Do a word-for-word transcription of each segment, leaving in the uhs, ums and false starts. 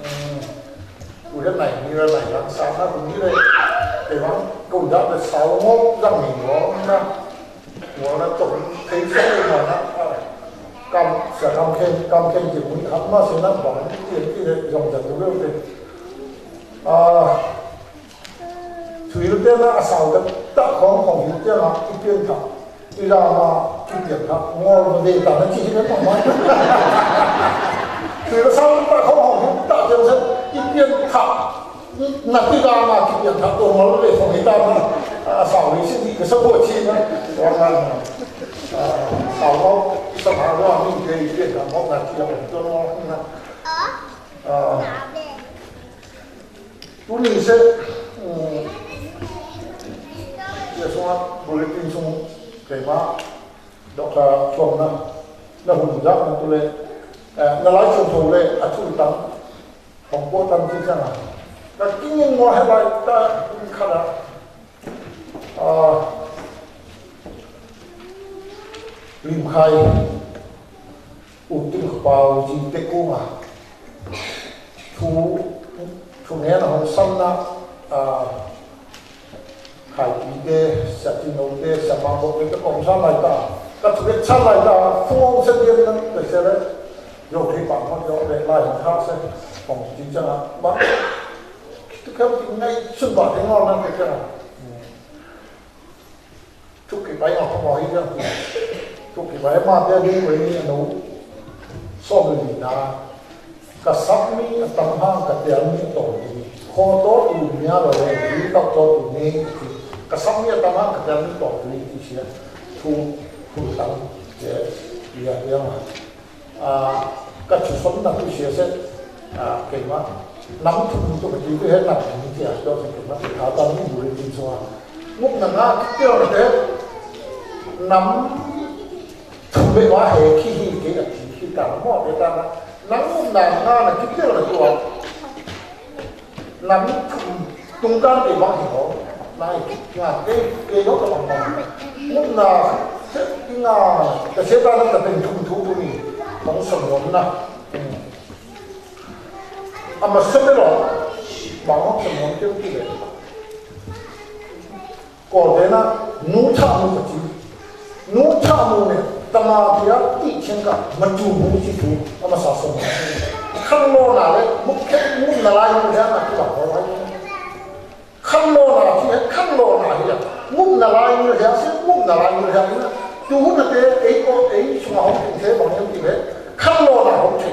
Ư, ƀu hên nây, mi lĕ nây lăng sa na, ƀu mi lĕ, tê wăng, kông dă lĕ sáu ngô, dăng mi ngô na, ngô na tổng, thấy số lĕ ngô na, à, cam, sa cam khen, cam khen chỉ mũi hấp mà xin na, bằng, chỉ, chỉ lĕ, dòng dần ƀu lĕ, à, Thủy Lư tiên na a sau găt ta khong khong Thủy Lư tiên na i tiên thak. I ra ma i tiên thak ngol ma dê ta na chi hi na tong ma. Thủy Lư sau ta khong khong ta tiên sa i tiên thak. Na i ra ma i tiên thak tong ngol ma dê khong hi ta na. A sau hi si di ka sa bo chi na. Wa na. A sau ngol i sa ma wa mi dê i tiên thak ngol na chi ya tong ngol na. A. Tui se, ư, ya sung a bulletin sung kei ma, dôk ta sung na, na hun jak na tui le, ơ, na lai sung tui le, a tui tăng, hong po tăng chi chang a. Na kinh nghiệm ngô he lai ta, ư, khă da. Ơ, lim khai. Ú tih pao jing tê kung a. Thu, thu nén a hong săn na, a, khai pi tê, sa ti nô tê, sa ma bô tê, tê kong săn lai ta. Ka thu kê săn lai ta, thu hong săn dien na, tê sê lê. Yô thê pang hong yô lê lai hong thak sê, hong jing chang a. Ba, tu kêu ti ngay, sung ba tê ngon na tê kêu. Thúc kì pay ngọc có mò hít yơh. Thúc kì pay ma tê đi với nụ. So với đi ta. Ka sắp mi a tâm hang ka tê mi tổ đi. Kho tó tù mia rồi đi, tộc tó tù mi. Ka sắp mi a tâm hang ka tê mi tổ đi, thì sẽ thu, thu tăng. Sẽ, ya, ya mà. A, ka chu sôm na tu sia se, a, kei ma. Năm thum tu ka chi tu he năm thum chi a, cho se kei ma, thao ta mi bu le tin sua. Ngŭp na nga ki teo na te, năm thum be wa he ki hi ke na ki hi ta mo te ta na. Năm ngŭp na nga na ki teo na tua. Năm thum tung kan kei bang hi hô. Nai kei nga kei kei hô ka bang bang. Ngŭm na se kei nga ka se ta na ta pên thum thu tu ni. Bang sông ngŭm na. Ama se mê lo. Bang hô sông ngŭm kei kei le. Kôl dê na, nu tha mu ka chi. Nu tha mu ne, tama tia, ti cheng ka, ma tu mu chi tu, ama sa sông. Khăn lô na le, mŭk khe, mŭk na lai, mŭk na, na tu la, ko lai. Khăn lô na chi, khăn lô na hi ya. Mŭk na lai, mŭk na, si, mŭk na lai, mŭk na. Tu hu na te, ei ko, ei, sung a hong, te, bang yam ti le. Khăn lô na hong, te.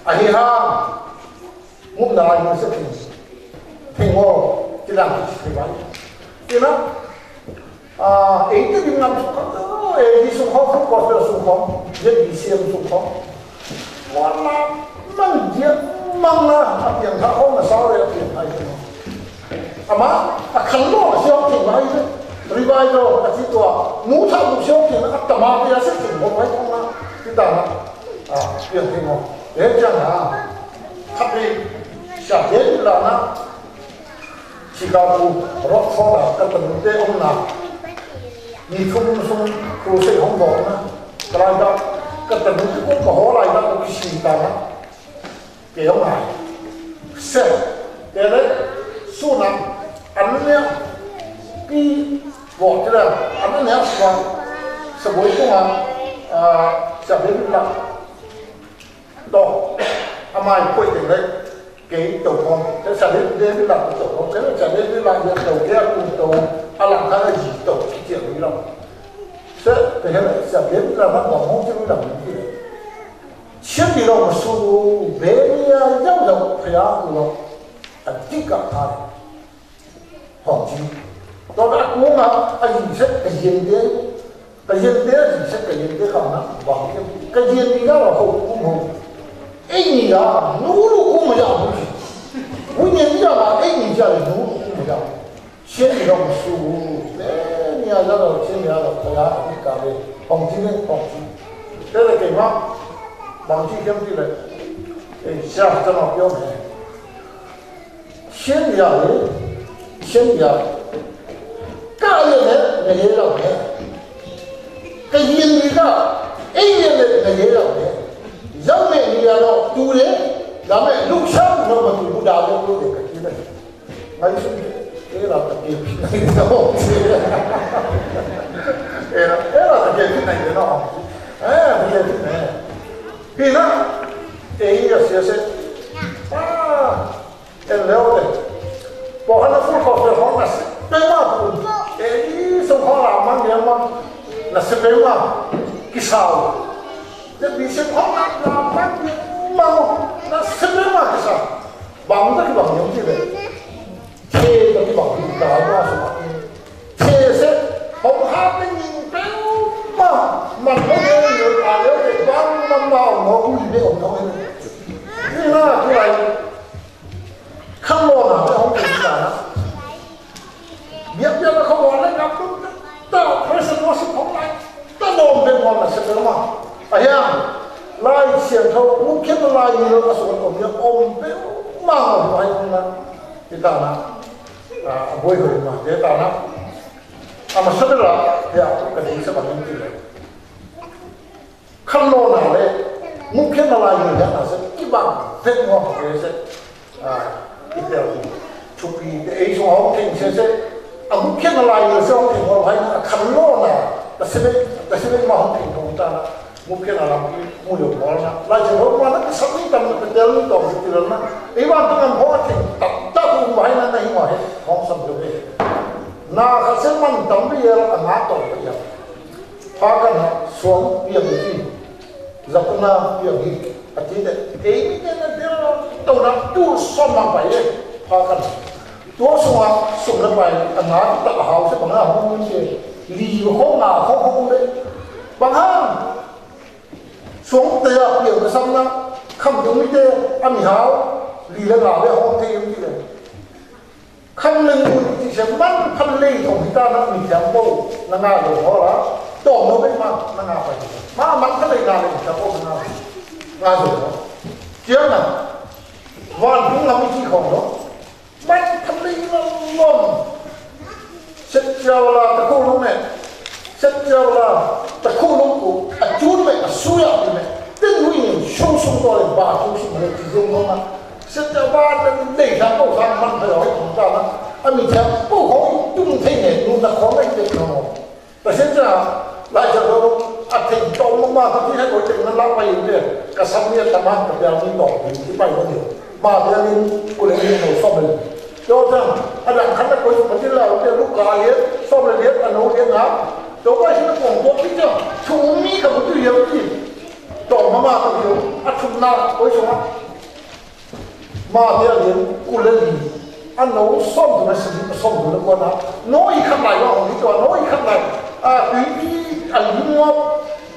A hi ha. Ngŭm na lai ngui sek thing. Thing ngô, ti lang ti thing lai. Ti na, a, ê ti dim ngam suk khong, ê di suk khong, suk khong, suk khong, ê di siem suk khong. Wan na, măng jiet, măng na, a piang tha khong na sao re a piang thai. Ama, a khăn lô na siok thing lai. Revival, a ti tua, nu tha nu siok thing, a tama ti a sek thing, ngô lai khong na, ti ta na. A, piang thing ngô. Ê chang na. Khăp ri, sia dê ri la na, Chicago, Rockford a, ka tơnŭ tê ŏng na. Ni thum sung, crusade hŏng bok na. Ka lai ta, ka tơnŭ tê kông ka hô lai ta, kông kisi ta na. Kê ŏng na. Se, tê lê, su na, an nê, pi, bok tê lê, an nê, sua, sa bôi kông a, a, sia dê ri la. Dŏ, amai kuai teng lĕ, kei tô̆ khong, tê sa dê dê dê la tô̆ khong, tê sa dê dê la yê tô̆ kei a ku tô̆, a lăng kha la yê tô̆, ki tiê lu lăng. Sê, tê hê lĕ, sa dê dê la mă bong hong ki lu lăng ki lĕ. Siên đi lăng mă su, bê ni a, yau yau, phia ku lăng, a di ka kha lĕ. Hŏng chi. Tŏ ta kung a, a ying sek ka yin dê. Ka yin dê, a ying sek ka yin dê khăm na, bang kem. Ka yin dê ga la hŏ kung hŏ. Ê ni ga, nu lu kung ma ya bu chi. Wu yin dê ga, ê ni ga, nu lu kung ma ya. Siên ni hŏng su. Ê ni ga la, siên ni ga la, ka ya, a ni ka bê. Hŏng chi bê, hŏng chi. Tê lê kê ma. Bang chi kem chi lê. Ê, sia, sa ma kyo mê. Siên ya lĕ, siên ya. Ka yê lĕ, ngă yê lăp lĕ. Ka yin ni ka, ê yê lĕ, ngă yê lăp lĕ. Yau mê ni ya lăp, tu lĕ, Dame, luk sam no matu bu dale bu de kaki na. Ngai sun ke, era ta ke pi na de no. Era, era ta ke pi na de no. Eh, ke pi na. Pi na. E i asi asi. Ah, en leo de. Bô hana ful ko fe hona se. Pe ma pu. E i sun hona mang ya mang. Na se pe ma. Kisau. Te bishop hong a la bang ye mau na sebe ma kisa. Bang ta ki bang yong ki le. Te ta ki bang ki ta ma su ma. Te se hong ha te ning peu ma. Man mo ye ye a le te bang ma ma mo u i be ong tong ye. Ni na tu lai. Khăn lon na, khăn lon na. Biă biă na khăn lon na, ngă pun ta, ta, praise and worship khong lai. Ta dong ben khong na, sep ma. Ayang, lai siang thâu, mungkin lai ni lo asuk om ya, om pe, ma, om pe, om na. Kita na. Ah, bôi hoi ma, dia ta na. Ama sep la, ya, ka di sa ba ni ti la. Khăn lon na le, mungkin na lai ni ya na se, ki bang, ven ngong ke se, a, i tel ni, chupi, te ei sung hong thing se se, a mungkin na lai ni se hong thing hong hai na, khăn lon na, ta se le, ta se le ma hong thing hong ta na, mungkin na lam ki, mu yo hong na, lai se hong ma na, ka sap ni tam na, ka tel ni tong, ka tel na, ei wan tong am hong thing, ta, ta tu hai na, na hi ma he, hong sam yo he. Na, ka se man tam bi ya, a na tong bi ya. Pha kană suang piang i ci. Za kơna piang i. A ci de. Ê mi de na de la. Tau na tu som ma pai e. Pha kană. Tua sung a sung na pai. A na tu ta hau se bang a hong mi ce. Li hong a hong hong de. Bang hang. Suang te a piang ke sam na. Khăm tu mi de. A mi hau. Li le na le hong te mi de. Khăn leng un ti se man khăn leng thong hita na mi thiam pô na ngă dong hô la. Dong hô bê ma na ngă pai. Ma man khăn leng ngă leng thiam pô na ngă dong hô. Tiang na. Wan hung ngă mi ti khong no. Man khăn leng ngă lom. Set jao la ta khô lom mê. Set jao la ta khô lom kô. A chun mê, a su ya mê. Tên hui ni, sung sung to le ba, sung sung le ti zung hô ma. Sét ja ba nê, nê sa kô sa măng thoi hoi thong ta na. A mi cha kô hoi tung thei nê, nu na khong nê tê khong. Ta sét ja, lai cha dô, a thei tong ma ma, ta ti hai kô tê na la pai nê. Ka sam nê ta ma, ka bia mi tong, ti pai kô nê. Ma bia mi, kô lê mi nô sôm nê. Yô cha, a dang khan na kô, ma ti la, nê lu ka nê, sôm nê nê, a nô nê na. Yô pai si na kong kô ti cha, chu mi ka bu tu yê ti. Tong ma ma ta yô, a chu na, kô sôm ma. Ma te a lien, kô lê li. A nô sôm tu na si, sôm tu na kô na. Nô i khăn lai wa hong i tua, nô i khăn lai. A tui i, a li ngô.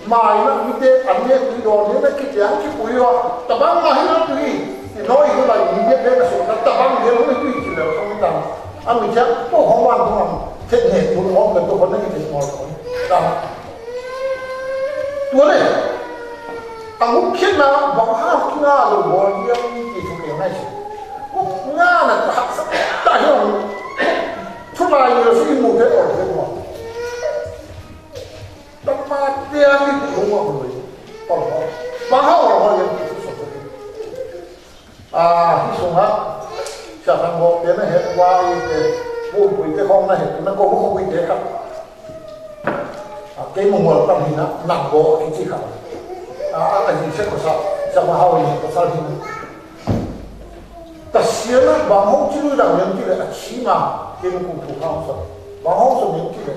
Ma i na mi te, a mi tui dô, mi na ki te, a ki pui wa. Ta bang ma hi na tui. I nô i khăn lai, mi te na so, ta bang de lo mi tui ki lê, hong i ta. A mi te, pô hong wan, hong wan. Te ne, tu hong, tu hong, na ki te, hong, hong. Ta. Tua lê. A nguk khiết na, bang hang ki ngă lu bol yem ki thu keng nai si. Nguk ngă na ta hak sa, ta hiong. Thu lai yê si mu te or te mo. Ta ma te a ki thu mo ko lu. Or mo. Bang hang or mo yem ki thu so te. A, hi sung ha. Sa thang bo te na he wa i te. Bu bu i te khong na he. Na ko bu bu i te ka. A, kei mông wal tam hin na, năk bô, kei chi khăp. A, a, a, yin se ko sa, sa ma hao yin ko sa hin. Ta sia na, bang hong chi lui dang yam chi le, a chi ma, kei mông kung thu hao sa. Bang hong sa yam chi le.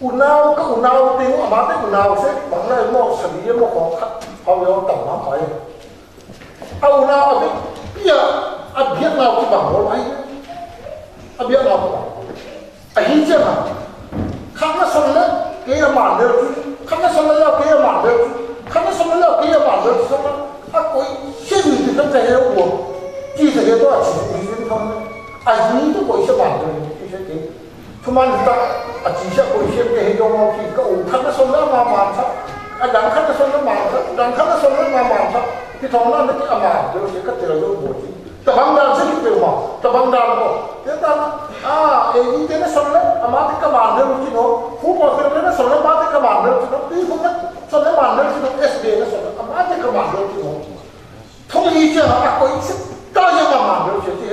U nau, ka u nau, te u ama te u nau se, bang lai mo, sa li mo ko kha, hao yo tam ma pai. A u nau a biă, a biă nau ki bang bol ai. A biă nau ki bang bol. A hi cia ma. Khăn na son lĕ, kei a man lĕ ki. Khăn na son lĕ, kei a man lĕ ki. Khăn na son lĕ, kei a man lĕ ki. Son lĕ. A koi, se ni ti khăn ta he wo. Ki ta he to a chi, ni ti khăn. A ni to koi se man lĕ ki, se kei. Thu man ta, a chi sa koi siam ke he yong ki ka u khăn na son na ma man sa. A dang khăn na son na man sa, dang khăn na son na ma man sa. Ki thong na na ki a man, de se ka te la yo bo chi. Ta bang dan se ki pe ma, ta bang dan ko. Te ta na, a, e ni te na son na, a ma te ka man de ki no. Fu ko te na son na ma te ka man de ki no. Pi fu na son na man de ki no, S B na son na. A te ka mă dôk ti nô. Thong hi cia a koi se ta ya ma mă dôk cia ti.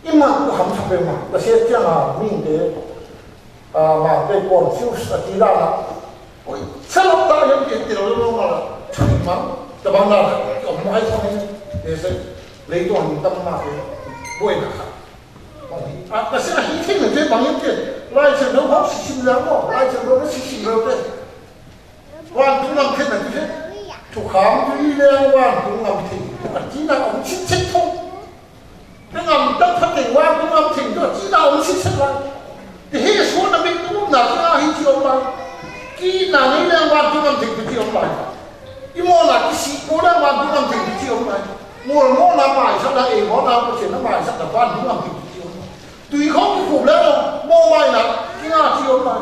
I ma ku ham sa pe ma. Ta se cia ma ming de. A ma de kon siu sa ti la na. Koi sa lo ta ya ti ti lo lo ma la. Thong ma. Ta bang na. Om mai thong ni. Ese. Lei tuan tam ma ke. Boi na ka. A ta se hi ti ne te bang te. Lai se no ha si sim la mo. Lai se no si sim la te. Wang tung ngam theng na ti se. Thu kham tu i le wang tung ngam theng. A ti na ong sit set thong. Te ngam tak pha theng wang tung ngam theng tu a ti na ong sit set lai. Te he so na me tu na ti na hi ti ong lai. Ki na ni le wang tung ngam theng tu ti ong lai. I mo na ki si ko le wang tung ngam theng tu ti ong lai. Mo mo na mai sa na e mo na ko se na mai sa na wang tung ngam theng tu ti ong lai. Tui khong ki kup le mo mai na ki na ti ong lai.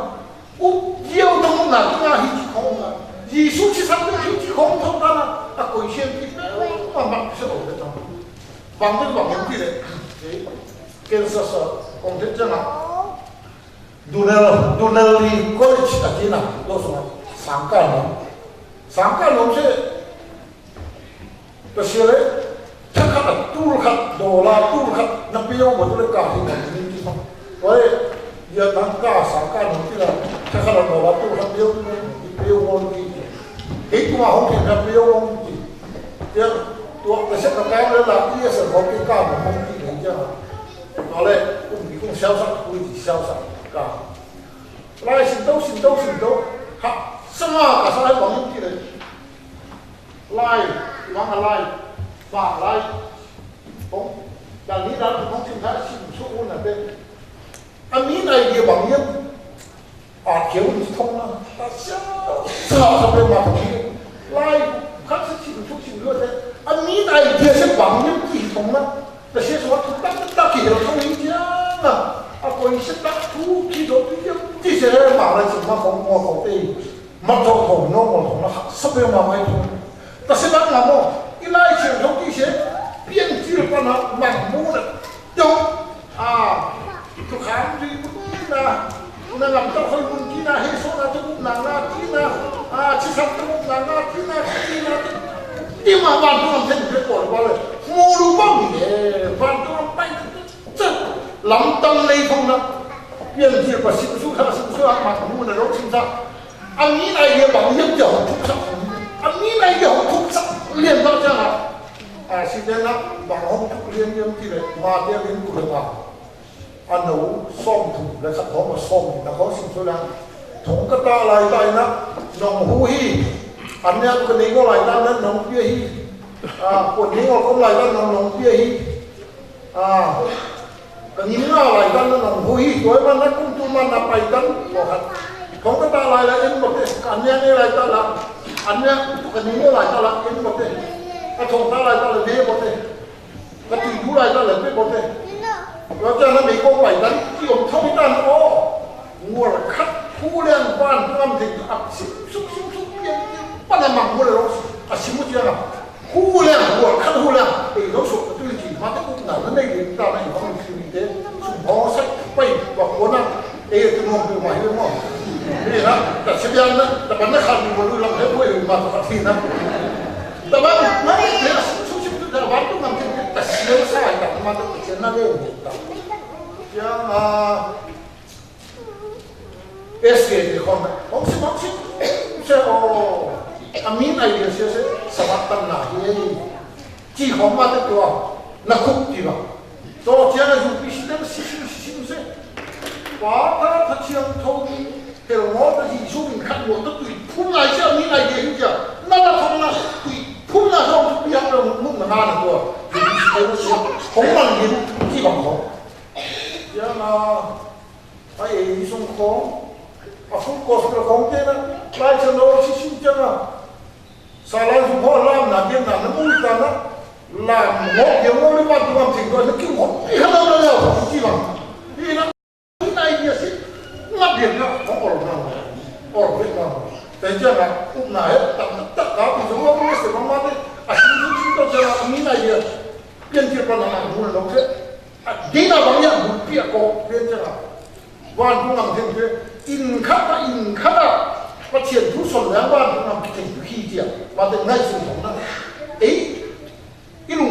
Ŭp yau tong na ki ngă hi chi khong ngă. Yêsu chi săk hi chi khong thong ta na. A kôi siên ki pe ma mă sơ ôh le tong. Bang tu bang yau ki le. Ken sa sa kong te chang a. Dunel, Dunel College a ti na. Lo so. Sangka no. Sangka no se. Tơ sia lĕ, tha khăt a, tul khăt, đô la tul khăt, nă pê yô bơ tu lĕ ka hi nă, ni ki făng. Wai, ia nă ka sa ka nă ki la, tha khăt a đô la tul khăt pê yô, pê yô won ki. Hê kuma hông ki nă pê yô won ki. Ia, tua, tơ sia ka ka lĕ la, ia sa hông ki ka mă hông ki lĕ ia. Tua lĕ, kum ki kum siao sa, kum ki siao sa, ka. Lai sin tâu, sin tâu, sin tâu. Ha, sa ma ka sa lĕ wang ki lĕ. Lai, măng a lai, ba lai. Hông, dal ni dal hông chim tha chim su un a pe. A mi lai dia bang yêm. A kiêu ni thong na. Ta sa, sa, sa pe ma thong ni. Lai, khăn sa chim su chim lu te. A mi lai dia sa bang yêm ki thong na. Ta sa sa tu tak tak ki thong ni dia na. A kôi sa tak tu ki do tu yêm. Ti sa ma lai chim ma hông ma hông te. Mă thŏk thŏk nô mô thŏk nă khăt sơ̆ pê ma mai thŏk. Ta sĭ nă ngă mô, i lai siêng thŏk i se, piên chil pa nă mă mu nă. Yŏng, a, tu kham ri mu ki nă, nă ngăm tŏk hơi mu ki nă, hê sô nă tu nă ngă ki nă, a, chi săk tu nă ngă ki nă, ki nă tu. Ti ma ban tu ngăm thên pê kôl ba lê, mô lu bang ê, ban tu ngăm pai. Chơ, lăm tăm lei phong nă. Piên jir pa sim su ha, sim su ha, mă mu nă rŏ sim sa. Ăn ngi nai yê bang yêm jơ hŏ thŭk sa. Ăn ngi nai yê hŏ thŭk sa. Liên bang jơ nă. A, si jơ nă, bang hŏ thŭk liên yêm ti lĕ, ma tê liên tu lĕ bang. Ăn nâu, sôm thŭk lĕ khăt hŏ ma sôm nă hŏ sim su lăng. Thong kơ ta lai tai nă, nong hu hi. Ăn nê kơ ni ngô lai tai nă, nong pia hi. A, kơ ni ngô kôm lai tai nă, nong pia hi. A, kơ ni ngô lai tai nă nong hu hi, tuai ma nă kum tu ma nă pai tai, ko hat. Thong kơ ta lai la en bơtê, kơ an nê lai tai la, an nê kơ ni ngô lai tai la en bơtê. Kơ thong ta lai tai la bê bơtê. Kơ tui du lai tai la bê bơtê. Kơ ta nă mê kông lai tai, ti ôm thong tai ô. Ngô la khăt, hu leng ban, tu am thê, ăp sŭk sŭk sŭk sŭk, pia, pia, pa nă mă ngô la rô, a sim mu ti nă. Hu leng, hu leng, khăn hu leng. Ê, nô sô, tu li chi, ma tê kŭp nă, nă nê, ta nă, hŏng chi li tê, sum hŏ sai, pai, wa kô nă. Ê, tu nô, tu ma, ê, mô. Ê, nă, ta chi biang nă, ta ban nă khăn, wa lu lăng, ê, ê, ma, ta khăn, nă. Ta ban, nă, ê, sum, sum, sum, ta ban, tu ngăm, ta, ta, si, sa, ta, ma, ta, ta, nă, ê, ta. Yang, a, Ês kê ti khon nă. Hong sim, hong sim. Se o. A min ai dia se se. Sa vat tan nă hi. Chi khon ma te tua. Nă khup ti ba. To tia nă yu pi si te si si si si se. Wa ta ta chiang thô ni. Tel mo ta hi su min khat mo ta tui. Phun nai sia min ai dia hi tia. Nă nă thong nă tui. Phun nă thong tu pi hak nă mu nă nă tua. Yu pi si te nă sia. Khong man yin. Chi bang khong. Tia nă. A ê, i sung khong, a Full Gospel khong te nă, lai chă nô si sim chă nă. Sa lai sung khong lam nă, biên nă, nă mui ta nă, lam ngŏ, biên ngŏ, lĕ bang tu ngăm ching tu, nă kim khong, i khă lam nă yao, i chi bang. I nă, i nai biên si, ngă biên nă, khong ol nă, ol biên nă. Te chă nă, ŭp nă, he, tak, tak, tak, ka, i sung khong, mă, se, mă, mă, te, a, sim, sim, sim, to, chă nă, mi nai biên, biên chă pa nă, nă, mui nă, se. A, dê nă bang yă, bul pi a kŏ, dê nă. Wan Tung Ngam Theng dê, in khăt a, in khăt a, Pă Thien Thu Son Leang Wan Tung Ngam Theng Thu khi dê, ma dê ngai sung thong nă,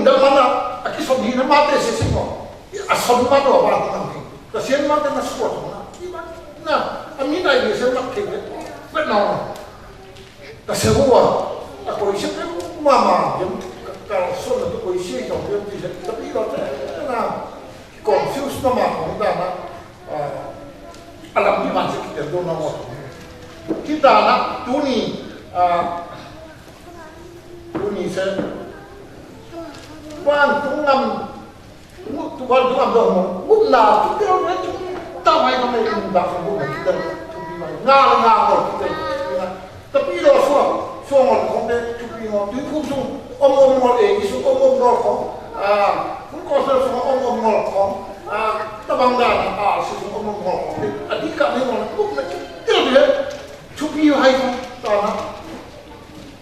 Dăp ma na, a ki son hi na ma te se si mo. A son ma do ba tang ki. Ta sien ma te na suat na. Ki ma na, a mi na ye se ma ke. Bê na. Ta se ua. A ko ise pe ma ma. Yem ka son na to ko ise to yem ti se. Ta pi lo te na. Confuse na ma ko da na. A lam bi ma se ki te do na mo. Ki da na tu ni. A Tuni se. Wan tu ngam. Ngu tu wan tu ngam dong mo. Ngum na tu kiro ne tu. Ta mai ka mai ngum da ngum na kita. Tu bi mai. Nga le nga mo kita. Tapi lo suang. Suang ngol kong de tu bi ngol. Tu kum sung. Om om ngol e. Sung om om ngol kong. A. Kum ko sung om om ngol kong. A. Tabang da na. A. Sung om om ngol kong. A di ka ne ngol. Ngum na kita de. Tu bi hai kong. Ta na.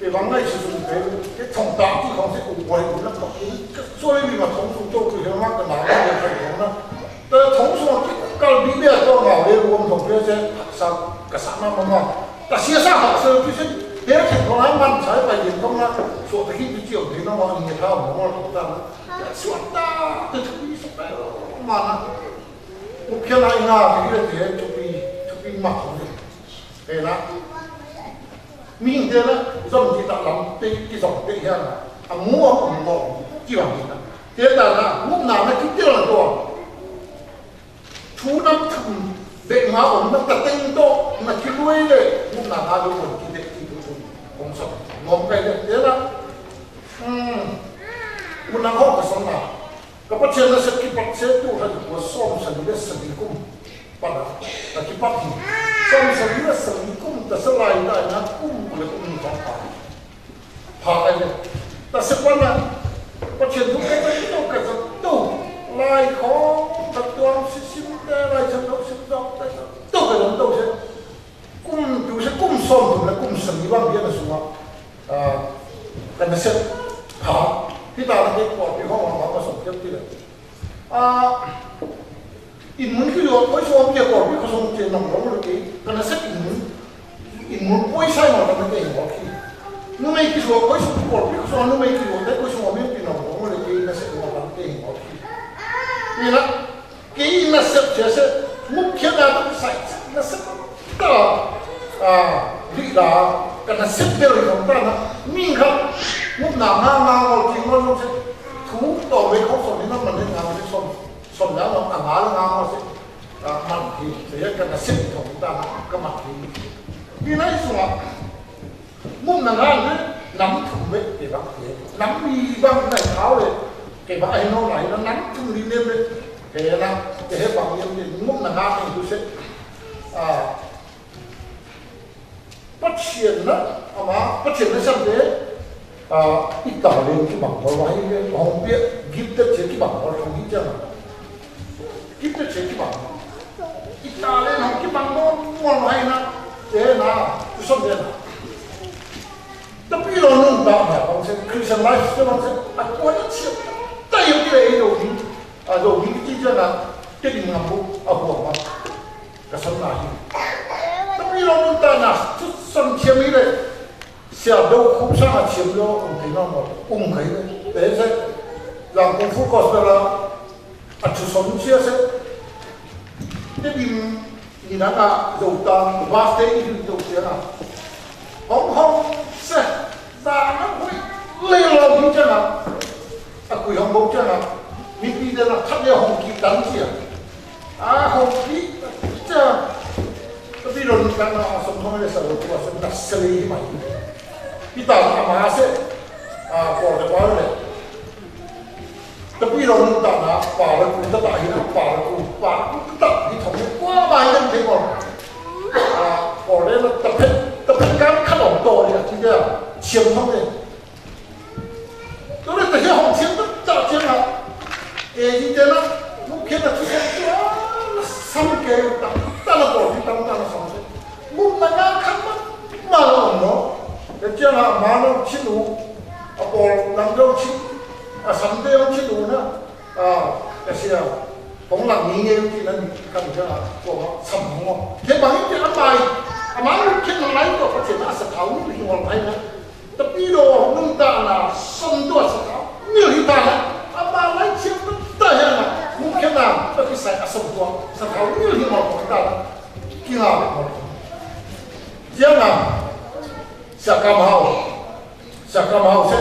Ê, wang ngai sung sung pê, ê, thong ta ti khong se ung boi ung lăp băk ung. Sô lê mi ma thong sung tô kư hiêu mă ta ma lê khai khong na. Ta thong sung ki kal bi bê to ngao lê ruôm thong pê se, sa, ka sa ma ma ma. Ta sia sa hă sơ ki se, ê, thong thong na man sai bai yin thong na. Sô ta ki bi chiêu bi na ma ngi thao ma ma thong ta na. Sô ta, ta chu bi sa bai ma na. Mục kia lai nga, ki lê tê, chu bi, chu bi ma thong. Ê na. Ming te na, zong ki ta lam te, ki zong te hiang na. A mu a mu mo, ki wang ki ta. Te ta na, mu na na ki te la to. Thu năm thum, bê nga ôm na ta teng to, na ki lui le, mu na na lu ôm ki te ki tu tu. Ôm sa, ngom kai le, te na. Hmm. Mu na ko ka song na. Ka Pachien na sep ki pat se tu ha di kua som sa ni le sa ni kum. Pada, ta ki pat ni. Som sa ni le sa ni kum, ta sa lai dai na kum, le kum ni pa pa. Pa ai le. Ta se pa na, Pachien tu ka ta tu ka ta tu. Lai ko, ta tuang si sim te, lai sa tu sim tu, ta tu ka ta tu se. Kum tu se, kum som tu na, kum sa ni bang dia na suma. A, ka na sep, ha, kita na ke ko, pi ho, ma, ma, ma, som, tiap, tiap. A, in mun ki yo, koi som, tiap, ko, pi ko som, tiap, nong, nong, ke, ka na sep in mun, in mun, koi sai, ma, ka na ke, mo, ki. Nu mei ki so, koi som, ko, pi ko som, nu mei ki yo, te, koi som, mi, pi, nong, nong, ke, na sep, ma, ka na ke, mo, ki. Ina, Kei na sep sia se, mục kia na ta sai, na sep ta, a, di la, ka na sep bel ri kong ta na, ming ka, mục na nga nga ngol ki ngol ngol se, thu to we kong son ni na man ni nga ngol se son, son na ngol a nga la nga ngol se, a, man ki, se ya ka na sep kong ta na, ka man ki. Di na i sung a, Mum na ngăn lĕ, năm thŭm lĕ, kei băng kei. Năm ƀi băng nai thao lĕ, kei băng ai nô nai, năm thŭm ri nem lĕ, kei na, kei hê băng yem lĕ, mum na ngăn lĕ, tu sĕ. A, Pă Chiên na, ama, Pă Chiên na săn lĕ, a, Italian kibăng bol wa hi lĕ, hong pia, gifted sia kibăng bol, hong hi chang. Gifted sia kibăng. Italian hong kibăng bol, bol wa hi na, ê na, tu săn ê na. Tapi lŏ nŭn ta na, bang sĕ Christian life sĕ bang sĕ, a kuah na siap. Ta yua kira e dô ni, a dô ni kiti ja na, tê di ngambu, a hua ma. Ka săn na hi. Tapi lŏ nŭn ta na, tu săn siap mi le. Sia dô khŭp sang a siap lŏ, ung kei nô nô, ung kei le. Tê sĕ, yang kung fu gospel la, A chu sôm sia sĕ. Tê bim ni na ka dô ta, ba tê i dô sia na. Hong hong sĕ, ta na hui, lê lô hi chang a. A kui hong bô chang a. Mi pi tê na thap lê hong ki tan sia. A hong ki, chang. Tê bi ron kan na a sôm hong lê sa lô tua sôm na sê lê hi mai. Pi ta na ma sĕ. A, kô tê ba lê. Tê pi lô nŭn ta na, pa lê ku, ta ta hi na, pa lê ku, pa lê ku, ta ta hi thong, kua ma hi na thê kô. A, kô lê na, ta phet, ta phet kan khăn ong to lê, a, ti lê, chiêm thong lê. Tô lê ta hi hong chiêm ta, ta chiêm na. Ê, ti lê na, mŭ khe na, ti lê, na, săn kê, ta, ta na kô, ti ta, ta na săn kê. Mŭ na ngă khăn ma, ma lô ong no. Ê, chiêm na, ma lô, chi lô. A, pô, lăng lô, chi, a, săn lô, chi lô na. A, ê sia, tong lăng ni nge ti nan kan ja, ko ma, sam mo. Te bang ti a mai, a mai lu ken na lai ko, ko te na sa tau ni ngol mai na. Tapi do, nung ta na, som do sa tau. Nil hi ta la, ama lai chiam ta ta he na, mŭ khe na, ta ki sai a som tua, sa thau nil hi mâ ko ta la, ki na le ko. Tia na, sa kam hau, sa kam hau se,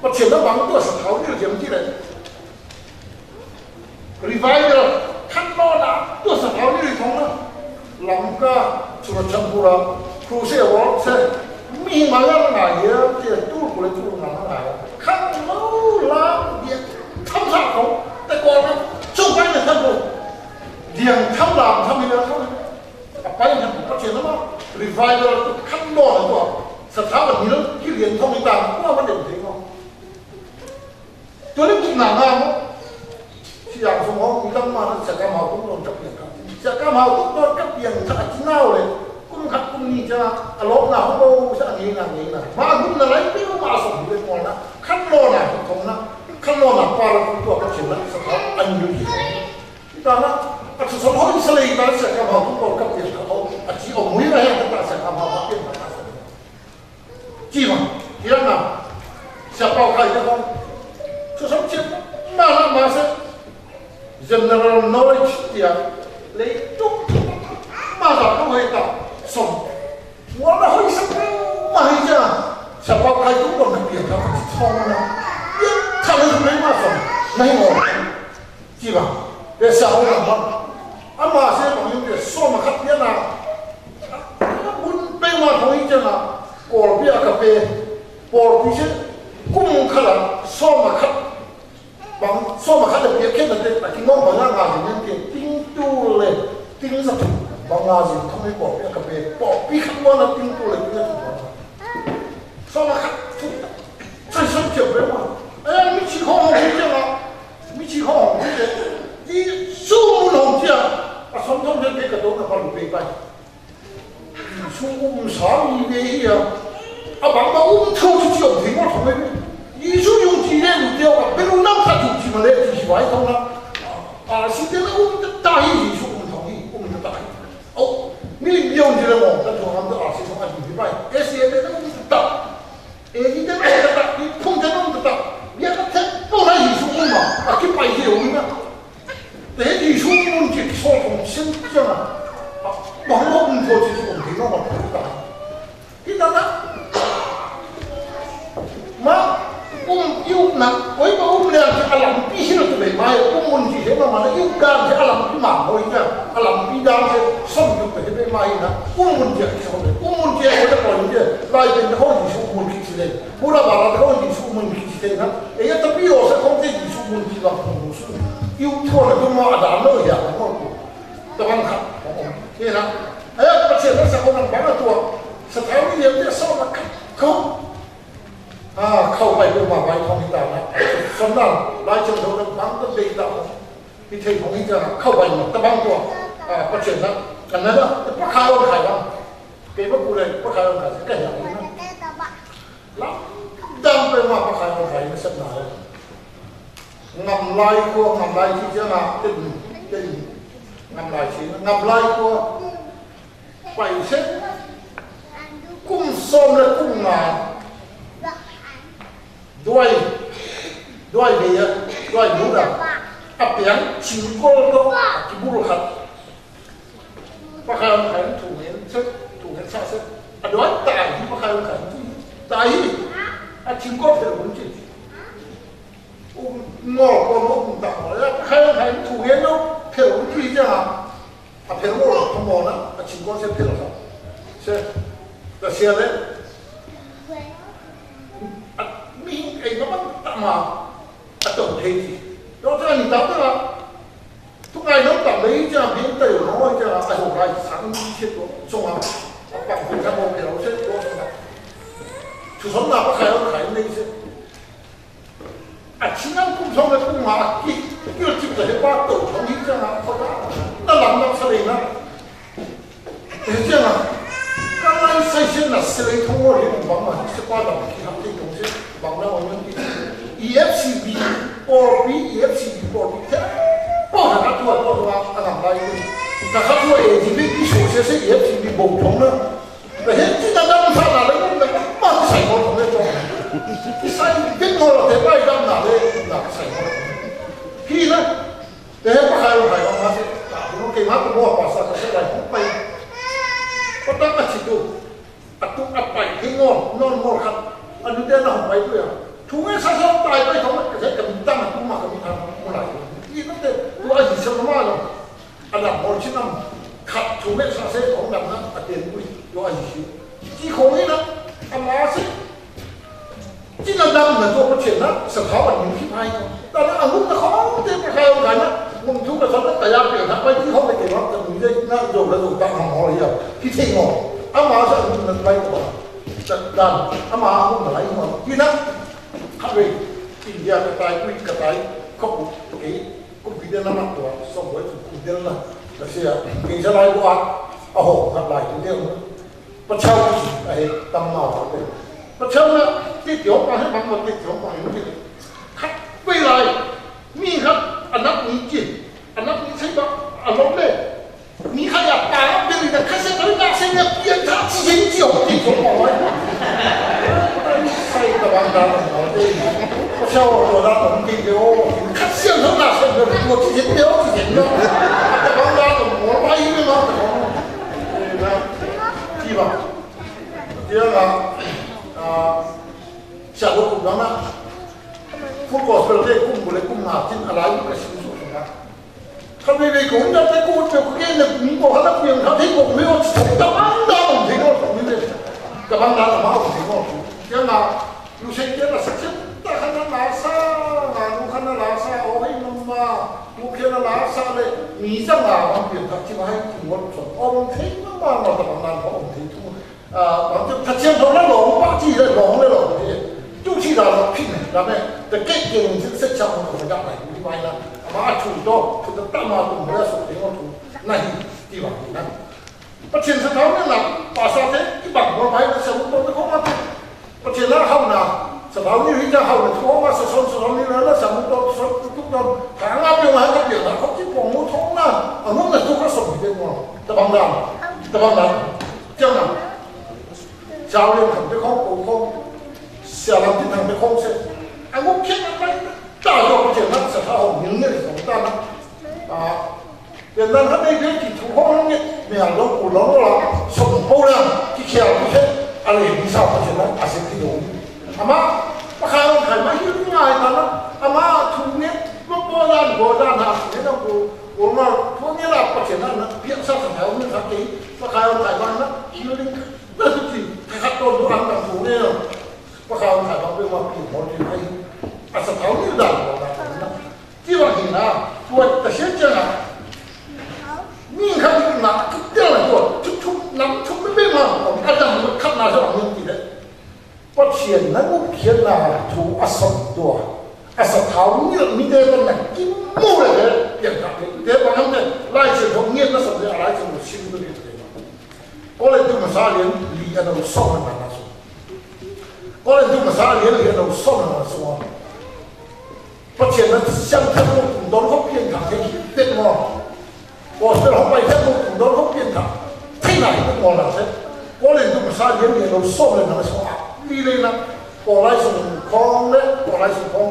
pa chiam na bang tua sa thau nil chiam ki le. Revival, khăn lŏ na, tua sa thau nil thong na. Lamka, Churachandpur, Crusade World se, mi ma yang ngai ye, tia tu ku le tu na ngai. Khăn lŏ la, dia, tham sa ko, te ko na, su pai na tham ko. Dia tham la, tham ni la tham. Apa yang tham ko, pa chiam na ma, revival, khăn lŏ na tua. Sa thau nil, ki lian thong ni ta, ko ma dem te ko. Tua lĕ kĭ ngà ngà mơ̆. Sì yang sông hŏ, ih tăm ma nă, Sia Kam Hau tŭm đon kăp piăng kha. Sia Kam Hau tŭm đon kăp piăng kha, a či nao lĕ. Kŭm khăt kŭm ni cha, a lŏk nă hŏ, sa ngê nă, ngê nă. Ma gŭm nă lai piu ma sông lĕ mơ̆ nă. Khăn lŏ nă, khăn nă. Khăn lŏ nă, pa lĕ kŭm tua kăp piăng nă, sa kha, ăn yu ki. Ih ta nă, a sa sông hŏ, ih sa lĕ ih ta Sia Kam Hau tŭm đon kăp piăng kha hŏ. A či ơ mui nă, he ta Sia Kam Hau kăp piăng kha. Či ma, ih răng na, Sia Pau Khai ta kông. Sô sông či ma na ma se. General knowledge tia. Lei tuk. Ma sa kông hei ta. Sông. Wa na hoi sa kông ma hei ja. Sia Pau Khai tuk kông na pia ta. Sông na. Pia ta lei ma sông. Nai ngô. Či bang, bê sa hô nang bang. Ama se bang yŭ bê sô ma khăt yă nă. Bun bê ma thong i chang a. Kôl bê a ka bê. Kôl bê se. Kŭm khăt la. Sô ma khăt. Bang sô ma khăt la bê khen nă tê. A ki ngŏ bang a ngă zin năn tê. Ting tu lê. Ting sa tu. Bang ngă zin thong i kôl bê a ka bê. Kôl bê khăt wa nă ting tu lê. Ting sa tu. Sô ma khăt. Tu. Sai sô chê bê ma. Ê, mi chi hô hô chê ma. Mi chi hŏ, mi chi hŏ, mi chi hŏ. Ih su mŭn hŏng chia. A sŏm tŏm dê dê ka dŏ na pa lu pê pai. Ih su um sa ih dê ih a. A bang ba um thâo chi chi ŏk thing ŏk thong ih. Ih su yung chi dê lu dê ŏk a. Pê lu nang sa yung chi ma lê chi chi wai thong na. A si dê na um ta ta ih ih su um thong ih. Um ta ta ih. Ơ, mi ling biong chi lê mŏ. Ta thong am ta a si thong a yung chi pai. Ê si dê na um ta ta. Ê, ih dê nŏng tơtăk, ih phung dê nŏng tơtăk. Biă kơ thep, pô na Yêsu mŭn ma, a kĭ pai dê ui na. Tê Yêsu mŭn jek sô tong sĭn jang a. Bang lŏ mŭn thô jek sô tong dê nŏng ma phung tơtăk. Ih tơtăk. Ma, um, iu na, ôi ma um leng jek a lăm pi sĭn tơbê ma, um mŭn jek sĭn ma, ma na iu dang jek a lăm pi ma, ôi jek a lăm pi dang jek sŏm jek tơbê ma ih na. Um mŭn jek sô tong, um mŭn jek sô tong, ôi jek lai ben tơkô Yêsu mŭn jek sĭn. Bura bara tơkô Yêsu mŭn ki chiteng na. Ê, ya tapi yo sa kông te Yêsu mŭn ki la kông Yêsu. Iu thua na duma ada no ya na ko. Tơbang kha. Ê na. Ê, pa che na sa kông nang bang a tua. Sa tau ni yem te sa na kha. Kông. A, khâu bai bê ma bai kông hita na. Sa na, lai chang dâu na bang ta bê ta. Ih thei kông hita na, khâu bai ma, tơbang tua. A, pa che na. Anai na, pa khâu khai bang. Kê bác cụ này, bác Khải Hồng Khải sẽ kể lại với nó. Lắm. Đang về mà bác Khải Hồng Khải nó sắp nói. Ngắm lai khua, ngắm lai chi chứ ngắm tình, tình. Ngắm lai chi, ngắm lai khua. Bảy sếp. Cũng xôm là cũng ngắm. Đuôi. Đuôi về, đuôi mũ đà. Áp biếng, chịu cô đó, cái bút khát. Bác Khải Hồng Khải thủ hến sếp, thủ hến xã sếp. À, đó tài hí, bác Khải Hồng Khải thủ hến. Tài hí. À, chính có thể ổn chứ. Ôm ngò con ôm tặng rồi, bác Khải Hồng Khải thủ hến nó thể ổn chứ chứ hả? À, thể ổn rồi, không ổn á. À, chính có sếp thể ổn. Sếp. Là xe đấy. À, mình cái nó bắt tặng mà. À, tổng thể gì? Đó là mình tao tức là Tŭ ngai nŏm tăm lei ja biên tơ yo nô ja a song rai sang ni che to song a. A păng pun ja mo ke lo se to song a. Chư sŏm na pa khai ơ khai ni se. A chi nang kum song le kum ma ki. Ki lo chi ta he pa to song ni ja na pa. Na lam na sa le na. Ê, jêng a, kăn lai sai sên na sên lei thong wor hê mong bang ma, sên pa dam ki hap tê tong sên, bang na wang yong ki. E F C B, pôl pi, E F C B, pôl pi, tê, pôl na khat tua, tua, tua, a ngam lai pi. Na khat tua, ê, di bi, bi sô sên sên, E F C B, bông thong na. Ê, hên ti na dam sa na lei, mong na, ma sai mong thong lei thong. Ti sai, bi mong la tê pai dam na lei. Masa ka se lai hong pai. Pata ka si tu. Atu apai, hing on, non mol kat. Anu dia na hong pai tu ya. Thu nge sa sa tai pai thong ka se ka mi tang atu ma ka mi tang mol lai. Ina te, tu a ji sa ma lo. Ana mol si nam. Kat thu nge sa se thong nam na, a tien kui. Tu a ji si. Ji khong ina. Ama se. Ci na dam na dô pơčen na, sa thao ăn ñu ki pai. Ta na angun na khong te pơkai ong kai na, mung thu ka sa ta ya pia na pai ci khong te ke ma ta mung te na dô na dô ta hong hoi ya. Ki te ngo. Ama sa angun na pai ko. Ta dan, ama angun na lai ngo. Ki na, kha we, India ka tai, kui ka tai, ko ku, ke, ku pi de na ma tua, so boi ku de na. Ta sia, ke sa lai ko a, a ho, ka lai ku de. Pachau, ê, tâm mâo, ê. Pachau na, ti tiong pang, hê, măng mâo ti tiong pang, hê, măng mâo ti tiong pang. Khăt, pê lai, mi khăt, anăp mi chi, anăp mi chi bă, a lŏng lê. Mi khăt ya pa, pê lai na khăt sĕ, tơl na sĕ, ya, pia, ta, chi, chi, chi, ti tiong pang, ê. Sai, ta bang, ta, ta, ê. Pachau, ta, ta, ta, ti tiong, khăt sĕ, ta, na sĕ, ta, ti tiong, ti tiong, ta. Ta bang, ta, ta, mâo, ê, mi, ma, ta, ê, na, ti bang. Tia nga, a, sia lô kŭm dang na. Full Gospel te kŭm bule kŭm na tin a lai ka sim su na. Kha bê bê kŭm dang te kŭm te kŭm ke ne mi kŭm ha la kŭm yang kha te kŭm me o ta bang da kŭm te kŭm me. Ta bang da ma kŭm te kŭm. Tia nga, lu se tia na sa tia ta kha na na sa, na lu kha na la sa, o hei ma ma, lu ke na la sa le, mi sa nga, ma pi ta tia hai kŭm wa so, o te ma ma ma ta bang da kŭm te kŭm. A, bang tŭ, ta chiang dong la long, bang ti la long la long. Tŭ ti la long, pin la mê. Ta kê kê long ti sĕ chang long la long, di mai la. A ma a tŭ dong, tŭ ta ta ma tŭ mô la sŏ ti ngô tŭ. Na hi, ti bang hi na. Pă chên sa thao ni la, pă sa te, ti bang mô mai la sa mô tong te khong ma te. Pă chên la hao na, sa thao ni ri ta hao na, tŭ ma sa son sa thao ni la la sa mô tong, sa tŭ tŭ tong. Hang a piong, hang a piong, na khong ti pong mô tong na. A mô na tŭ ka sŏ ti te mô. Ta bang la, ta bang la. Chiang na. Chao Liêm thẳng pê khong, pô khong, Sia Lam Tin thẳng pê khong sĕ. Anh ngô khiết lắm đấy. Ta dŏ pă chên nă, sa thao hŏng ñu nê, sŏng ta nă. A, Việt Nam hă, đây biết thì thủ hŏng lắm nhé. Mẹ lŏ, cô lŏ lŏ, sŏng pô lắm, kí khèo kí khèo. A lê, mi sao pă chên nă, a sĕ kí dŏ. A ma, pă khai lŏ khai ma, hil ngại ta nă. A ma, thủ nhé, lŏ pô đan, pô đan hă, nhé nă, cô, cô lŏ, thủ nhé là pă chên nă, nă, biết sao sa thao hŏng ñu thẳng kí, pă khai lŏ khai ma nă, hil đinh. Nă tŭ ti, khăt khăt tŏ dua ăn tăm tŭ nê. Pă khao khăt khăt tŏ dua pĭ mâo ti nai. A sa thao ni dang dang dang dang. Ti wa hi na, tuai ta sian jan a. Ning khăt tŭ na, tŭ ti la dua, tŭ tŭ na, tŭ mê mê ma, a dang khăt na sa ni ti le. Pă sian na nguk khian na, tŭ a sa dua. A sa thao ni, mi te ta na, ki mu le le, pian khăt le. Te pa nang te, lai sian tŏ ni na sa le, a lai sian tŏ sim tŏ ni le. Kôrintô mơsa lian li a nau sŏng na na sŏng. Kôrintô mơsa lian li a nau sŏng na na sŏng. Pă chên na siăng thăng mô tŭng don khŏm piên thăng thê ki tết mô. Gospel khŏm pai thăng mô tŭng don khŏm piên thăng. Thê na tết mô na thê. Kôrintô mơsa lian li a nau sŏng na na sŏng a. Li lê na. Kôrintô khŏm lê, Kôrintô khŏm.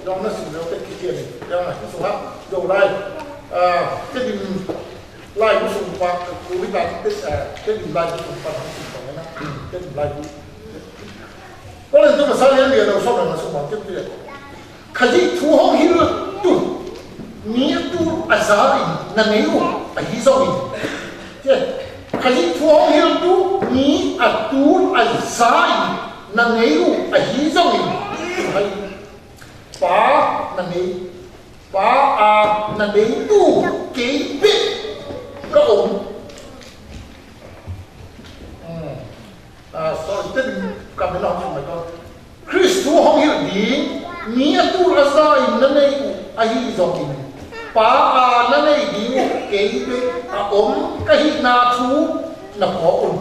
Dong na sŏng lê tết ki kiên. Dong na sŏng hă. Dong lai. A, tết đi. Lai gu sung pa, gu hita, tết, a, tết lai gu sung pa, sung pa na, tết lai gu. Kôrintô mơsa lian li a nau sŏng na sung pa, tết tết. Khă ji thu hong hil tu, mi tu a za in, na nê u, a hi zong in. Tết. Khă ji thu hong hil tu, mi a tu a za in, na nê u, a hi zong in. Hai. Pa, na nê. Pa a na nê u kei bê ka ôm. Ơ, a, sorry, tết ka mê nau không mày con. Krist hong hil ding, mi a tu a za in na nê u, a hi zong in. Pa a na nê ding u kei bê a ôm, ka hih na thu na pô ŭn.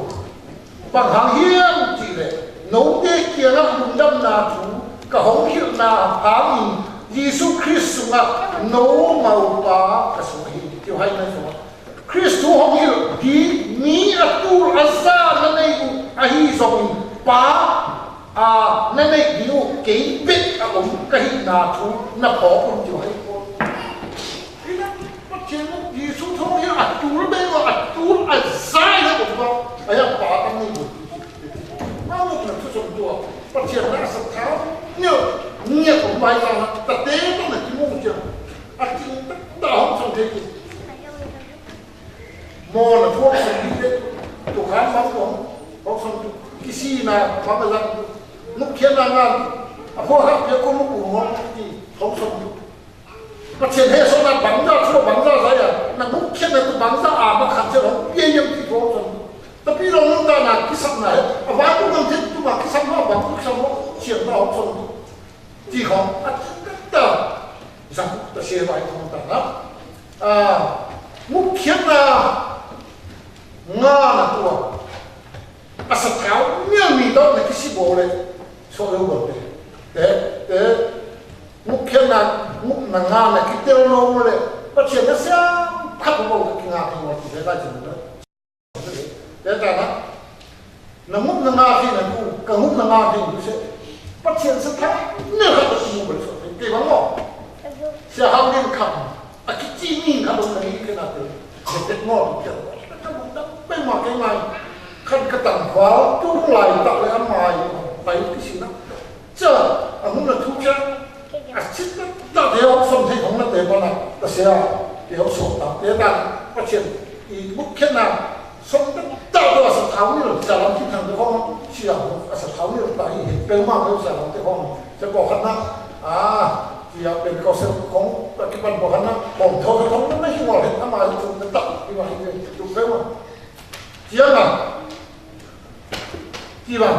Bang hang hiam chih lĕ, nô dê kiăng lŭng dăm na thu, ka hong hil na hang in, Yêsu Krist sung ah, nô mâu pa ka sung hi, kiêu hai na sung ah. Krist hong hil, di mi a tu a za na nê u, a hi zong in, pa a na nê di u, kei bê a ôm, ka hih na thu, na pô ŭn kiêu hai pô. Ina, pă chên u, Yêsu Thu thô hiam a tul be wa a tul a zai na ko ba. A ya pa ta ni bu. Ma mu na thu song tua. Pa chia na sa thao. Nio. Nio ko bai ta na. Ta te ta na ki mu chia. A ki ta ta hong song te ki. Mo na thu song ni te. Tu kan ma ko. Hong song tu. Ki si na ma ka zang tu. Mu kia na ngan. A ko ha pia ko mu ku mo ki. Hong song tu. Bác Thiện hê sô nă băng da, sô băng da zai a. Nă buk khiên nă tu băng da a, mă khăn chê rong, bia yêm ti thô sô. Tapi rong nă ta nă ki săp nă, a wa tu nă thên tu mă ki săp nă băng tu săp nă, chiên ta hô sô. Ti hô, a ti ta. Ză ta sê bai thô ta nă. A, buk khiên nă, ngă nă tu a. A sa thao miêl mi dŏ nă ki si bô lĕ. Sô eo bô lĕ. Te, te, nguk khiên nă, nguk nă ngă nă ki tel nô lĕ. Bác Thiện nă sia, khăp bô ki ngă ki ngă ki se la jin nă. Te ta nă. Nă nguk nă ngă ki nă ku, ka nguk nă ngă ki ku se. Bác Thiện sa thao miêl khăp bô ki nguk bô lĕ sô. Te bang ngô. Sia hao miêl khăp. A ki chi min khăn dong nai kơ nă tơ. Yê têt mol kơ. Kơ mol dang ƀing ma kơ mai. Khăn kơ tang kual tung lai tak lĕ a mai. Pai kơ si nă. Chơ, a mŭn nă thu chơ. A chit nă ta deo sôm thê hong nă tê pa nă. Ta sia. Deo sôm ta. Dê ta. Pa chên. I bŭk khen nă. Sôm tơ tao tơ a sa thao ni lơ, sa lam ki thang tơ hong, si a, a sa thao ni lơ ta hi, pêu ma pêu sa lam tơ hong, sa bŏ khăn na, a, si a pên kâo sơm hong, ta ki păn bŏ khăn na, hong thâo tơ hong na, mă hi ngol hên, a ma hi tơ tao, hi ma hi tơ, tŭ pêu ma. Si a ma. Si ma,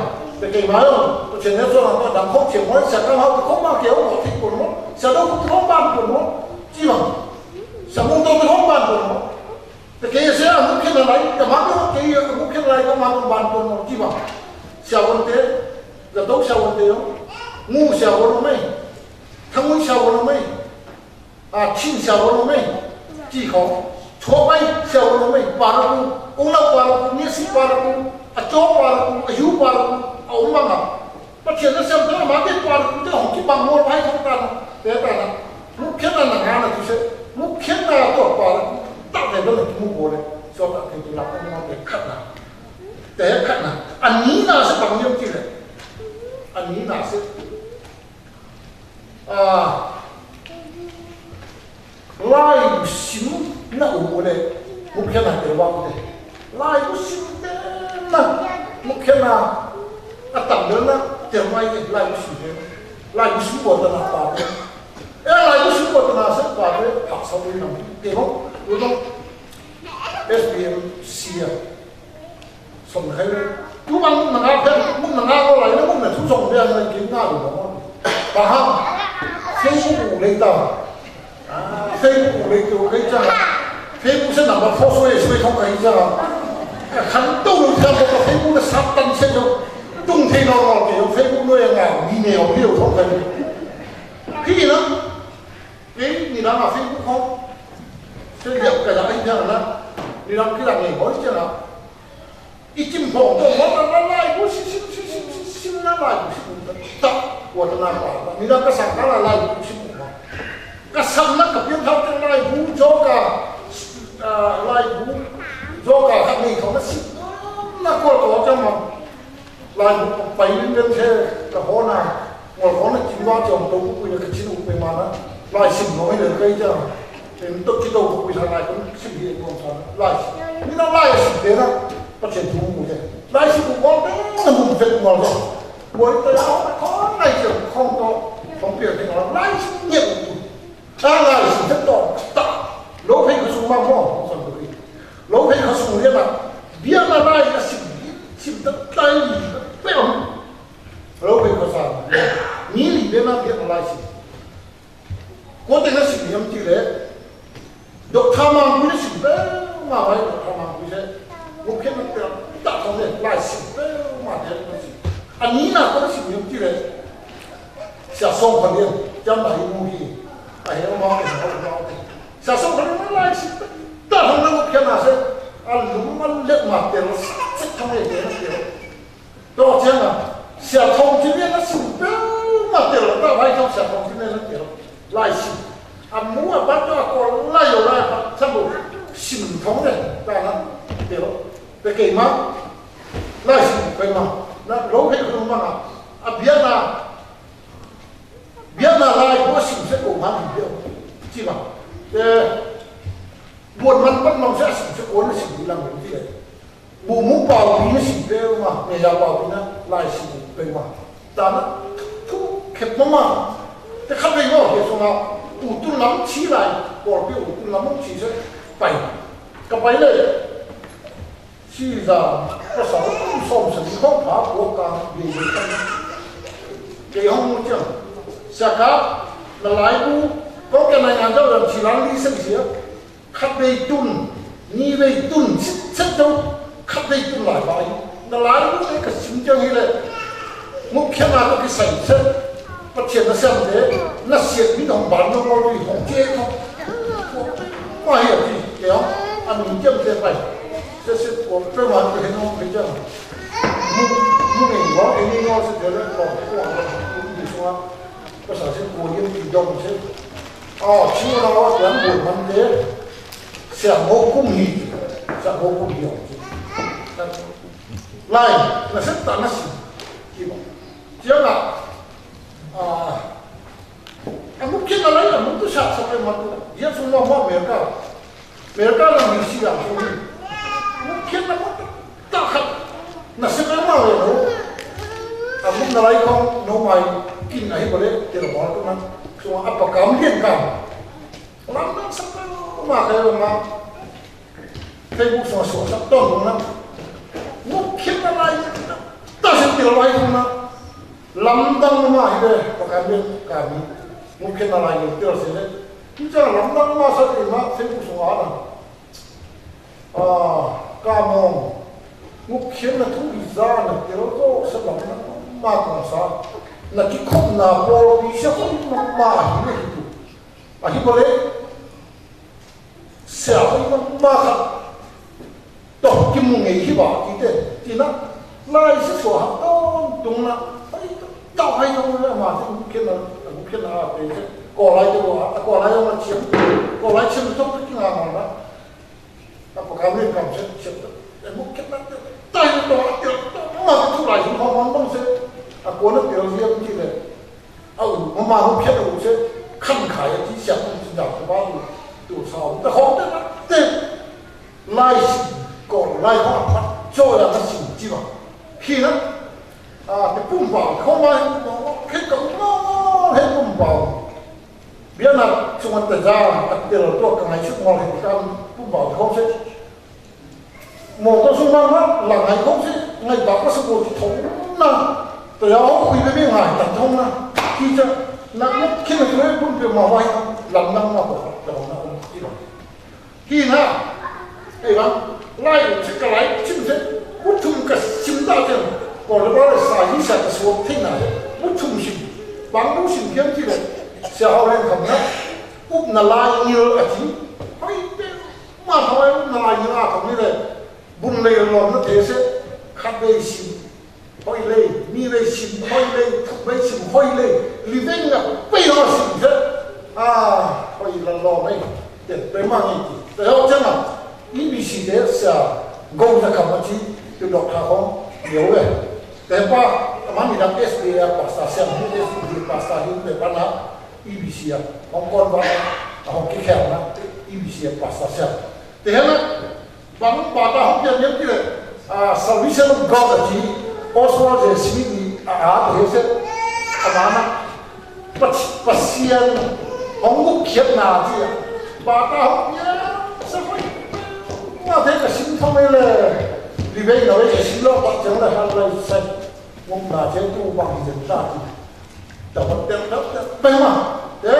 tơ kei ma yong, tơ chên nê sô na, tơ dang hong chên ma, sa ka ma, tơ hong ma kêu, hong ma, tơ hong ban, tơ hong, si ma. Sa mông tơ hong ban, tơ hong. Tơ kei sia, a mŭk khen lai, ka ma tơ kei, a mŭk khen lai, ka ma tơ ban tơ nô, chi ma. Sia won tê, ka tôk sia won tê yô. Ngô sia won nô mê. Thăng Nguyen sia won nô mê. A Chin sia won nô mê. Chi khong. Chua bai sia won nô mê. Ba rô ku. Ung nau ba rô ku. Nê si ba rô ku. A chô ba rô ku. A hiu ba rô ku. A ung ma ngă. Bác Thiện nă sem tơ ma tê kual tơ hong ki băng mol bai thong ta nă. Tê ta nă. Mŭk khiên nă nă ngă nă tu se. Mŭk khiên nă tơ kual. Ta tê dong nă ki mŭk bô lĕ. Sô ta tê tu lăp nă tê khăt nă. Tê khăt nă. Ani nă se băng yêm ki lĕ. Ani nă se. A. Lai bu sim nă u lĕ, mŭk khiên nă tê wa u tê. Lai bu sim tê nă, mŭk khiên nă, a tăm tê nă, tê mai tê, lai bu sim tê. Lai bu sim bô tê nă pa tê. E lai bu sim bô tê nă sĕ pa tê, phak sa u nă. Tê hô, u nă. S B M C a. Sông khay lĕ. Yua bang mŭk nă ngă phen, mŭk nă ngă kơ lai, mŭk nă thu sông phen nă kĭn ngă lu bang. Paham. Facebook u lĕ ta. Facebook u lĕ ta kay chang. Facebook sĕ nă ba pho sui sui thong kay chang. Khăn tu lu chang ba Facebook nă sat tan sĕ yo. Tung thê nô nô kê yo Facebook nô yang ngă, mi nê yo, mi yo thong kay. Phi nă. Ê, ni đang a Facebook hông. Sĕ yap kay ya ai chang nă. Ni đang kĭ đang nê hoi chang nă. I chim phong phong phong na lai bu sim sim sim sim sim na lai bu sim ta. Wa ta na pa. Ni la ka sang ka la lai bu sim phong. Ka sang na ka pian thao ta lai bu jo ka. A, lai bu jo ka ka ni thao na sim. Na ko ko ta ma. Lai bu pai ni pian the ka ho na. Ngol ko na chim wa chom to ku na ka chin u pe ma na. Lai sim no ni le kai ja. Em to ki to ku sa lai ku sim hi ko sa. Lai. Ni na lai sim de na. Pa chen tu mu de. Lai sim ku ko de na mu de ngol ko. Ngol to ya ko na chen ko to. Kong pia de ngol. Lai sim ni ku. Ta lai sim de to. Ta. Lo pe ku su ma mo. Sa ku. Lo pe ku su de na. Bia na lai ka sim. Sim ta lai. Pe. Rô bê ko sa. Ni li bê ma bê ma lai si. Ko tê na si ni am ti lê. Dôk tha mang ku ni si bê ma lai dôk tha mang ku ni. Mo kê ma tê ta tha ni lai si bê ma tê na si. Ani na ko ni si ni am ti lê. Sia song ko ni. Jam ba hi mu hi. A he ma ko ni ko ni. Sia song ko ni ma lai si. Ta tha na mo kê na se. A lu ma lê ma tê lo sa. Sa tha ni tê na tê lo. Tŏ chiang a, sia thong chi miên na sim bêu ma tê lo, ta bai thong sia thong chi miên na tê lo. Lai sim. A mu a bat to a ko lai yo lai bat, sa bu. Sim thong ne, ta na, teo, te kei ma, lai sim kei ma, na, lo he kei ma, a biana, biana lai ko sim se ko ma ni teo, ci ma, te, buôn man pan mong se sim se ko na sim lang ti le, bu mu pao bi na sim teo ma, ne ya pao bi na, lai sim kei ma. Tana, tu, khep mama. Te khăp lei ngô, he sung a, u tun lam chi lai, kor pi u tun lam chi se, pai. Ka pai le. Chi za, ka sa, u som sa, ni hong pa, ko ka, ye ye ka. Ke hong mu chiang. Sa ka, na lai ku, ko ke na ngan jao lam chi lan li sen sia. Khăp dei tun, ni dei tun, sĭt sĭt dâu, khăp dei tun lai bai. Na lai lu dei ka sim jang hi le. Nguk khian na ka ki sai sĭt. Păt siet na sem de, na siet mi dong ban dong lu hong che ko. Wa hi a ti, ke ong, an mi jam te bai. Sĭt sĭt ko, pe ma ki he nong pe jam. Mu, mu ngi wa, e ni nong sĭt de le, ko, ko, ko, ko, ko, ko, Pasa se ko yem ki dong se. Ơ, chi na wa tiang bu man de. Sia mo kum hi. Sia mo kum hi. Lai, na se ta na si. Ki ba. Sia la. Ơ. Amu kina lai, amu tu sa sa pe ma tu. Dia su mo mo America. Mereka la misi yang suri. Mungkin apa tak hat. Nasib memang ya no. Aku nalai kong no mai kin ahi bole tira mal tu na. Semua apa kami yang kam. Orang tak sampai rumah kayak rumah. Facebook semua susah ton na. Mungkin nalai tak sentil lai tu na. Lamdang ma hi bê, pakamin kami. Mungkin na lai yuk til sini. Kita lamdang ma sa ti ma, Facebook sung ana. Ah, kamong. Mungkin na tu biza na til ko sa lamdang ma kong sa. Na ki kong na pol bisa ko ma hi bê hitu. Ahi bole. Sia hoi ma ma kha. Tŏ ki mung ei hi ba ki te. Ti na. Lai si sua ha tŏ tung na. Ai tŏ hai tŏ na ma ti mung khen na. Mung khen na a pe se. Kô lai tŏ wa. Kô lai tŏ ma chiam. Kô lai chiam tŏ ki ngă ma na. A pa kam ne kam se chiam tŏ. Mung khen na te. Tai tŏ tŏ tŏ. Ma tu lai hi ma ma ma se. A kô na te ri am ti le. Au, mama hô phiat au se, khăn khai a ti siap ti dap ta ba lu, tu sau, ta khong ta na, te, lai si, ko, lai hô, ma, cho ya ta si, ti ma. Khi na, a, te pum bao, khong ma, khong ma, khong ma, khong ma, khong ma. Bia na, sung an ta ja, a te lo to, ka ngai suk ma, khong ma, pum bao, khong se. Mô tô sung ma ma, la ngai khong se, ngai ba ka sa bô ti thong na. Tơ yao hô khuy bê bê ngai ta thong na. Ki cha, na ngô khen na khuy bun bê ma wai, lam nang ma bô, ta hong na hong ti ba. Ki na, ê ba, lai se ka lai, chim se, bút thum ka sim ta chen. Kô lê ba lê sa yi sa ka suôk thing na, bút thum sim. Bang bút sim kiam ti lê, sia hao len kham na, up na lai ngil a ti. Hoi bê, Ma thoi na lai yua thong ni le, bun le lom na te se, khat bei sim, hoi le, ni bei sim, hoi le, thuk bei sim, hoi le, li veng na, bei ho sim se, a, hoi la lom ei, te, bei ma ngi ti, te ho chang a, E B C te sia, gong na kam a ti, tu dok tha hong, yo le. Te pa, ma mi dang S D A pastor, sia, mi S D A pastor, yu te pa na, E B C a, hong kon ba, hong ki khel na, E B C a pastor, sia. Te hê na, bang bata hong pian yam ti le, a, Salvation of God a ti, Oswald J. Smith i, a, a, te hê se, a, ma na, pa, pasian, hong nguk khiat na ti a, bata hong pian, sa fai, ma te ka sim thong le, li bei na le ka sim lo, pa chang le hal lai sai, nguk na chen tu bang jen ta ti. Tao bật tao tao tao. Bê ma. Ê,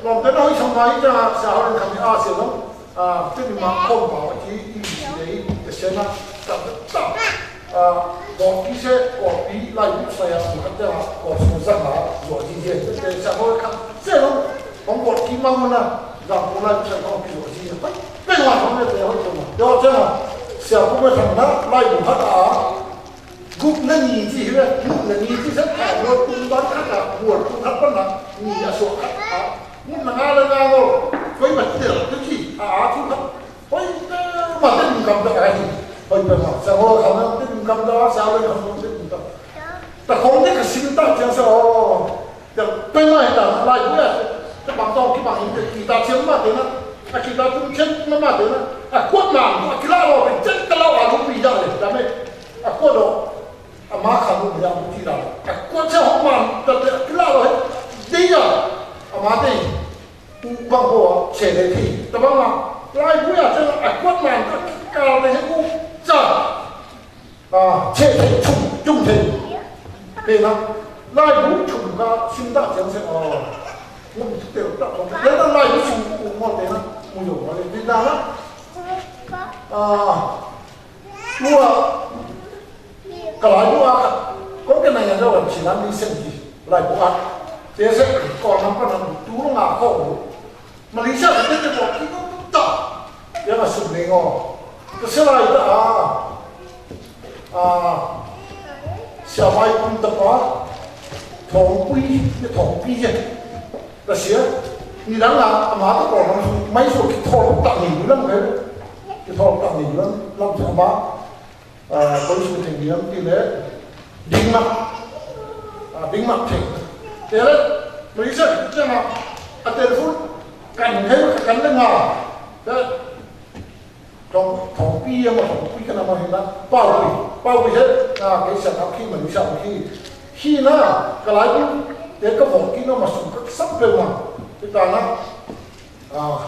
lòng tao nói xong rồi cho xã hội khăm a sẽ lắm. À, tức là mà không bảo chỉ ý gì đấy, cái sẽ mà tao tao. À, có tí sẽ có tí lại cũng sai à, cũng tao có số răng à, có gì gì. Cái xã hội khăm sẽ lắm. Không có tí mà mà nè, rằng cũng lại cũng sẽ có cái gì gì. Bê ma không biết tao hỏi cho mà. Cho chứ mà. Sẽ cũng biết thằng đó, lại cũng hết à. Gŭp na nyi ji hê, gŭp na nyi ji sĕt a, muôl tung ban khăt a, muôl tung khăt ban na, nyi a suă khăt a. Gŭp na ngă lĕ ngă ngôl, koi ma tơl tơ ji, a a tung khăt. Hơi pơ ma tê dim kam ta ai. Hơi pơ ma. Sa hô khăn na tê dim kam ta, sa lê khăn tê dim kam. Ta khŏm tê ka sim ta chiang sa o. Ta pơ ma ta lai bu ya. Ta bang tong ki bang in tê ki ta chiang ma tê na. A ki ta tum chiang ma ma tê na. A kuat ma, a ki la lo, chiang ta lo a lu pi ya lê. Ta mê. A kuat lo. A ma khăn lu ya bu ti la. A kuat chiang hŏ ma, ta tê a ki la lo. Dê ya. A ma tê. Bang hô a, chê lê thi. Ta bang ma, lai bu ya chê a kuat man ka kal lê hê u cha. A, chê thê chum, chum thê. Tê na, lai bu chum ka sim ta chang sê o. Ngô bu tê ta kong. Lê na lai bu chum u ngô tê na, mu yo ma lê tê na na. A, Ua, ka lai bu a, kôk kê nai a dô wan chi lăng ni seng ji, lai bu a. Tê sê, kôl năm pa năm tu ngà kôk bu. Malaysia ka tê tê bok ki nô ta. Yang a sum nê ngô. Tê sê lai ta a. A, sia bai kum ta pa. Thong pui, tê thong pui je. Tê sê, ni lăng a, a ma ta kôl năm su, mai su ki thol ta ni lăng kê. Ki thol ta ni lăng, lăng sa ma. A, kôl su theng yam ti lê, ding ma. A, ding ma theng. Tê lê, Malaysia, tê ma, a telephone, kan he, kan lê nga. Tê, thong, thong pi yam, thong pi kan ma he na, pau pi, pau pi he, a, kê sa na, ki Malaysia, ki, ki na, ka lai pi, tê ka vok ki na, ma sum ka sam pe ma, tê ta na, a,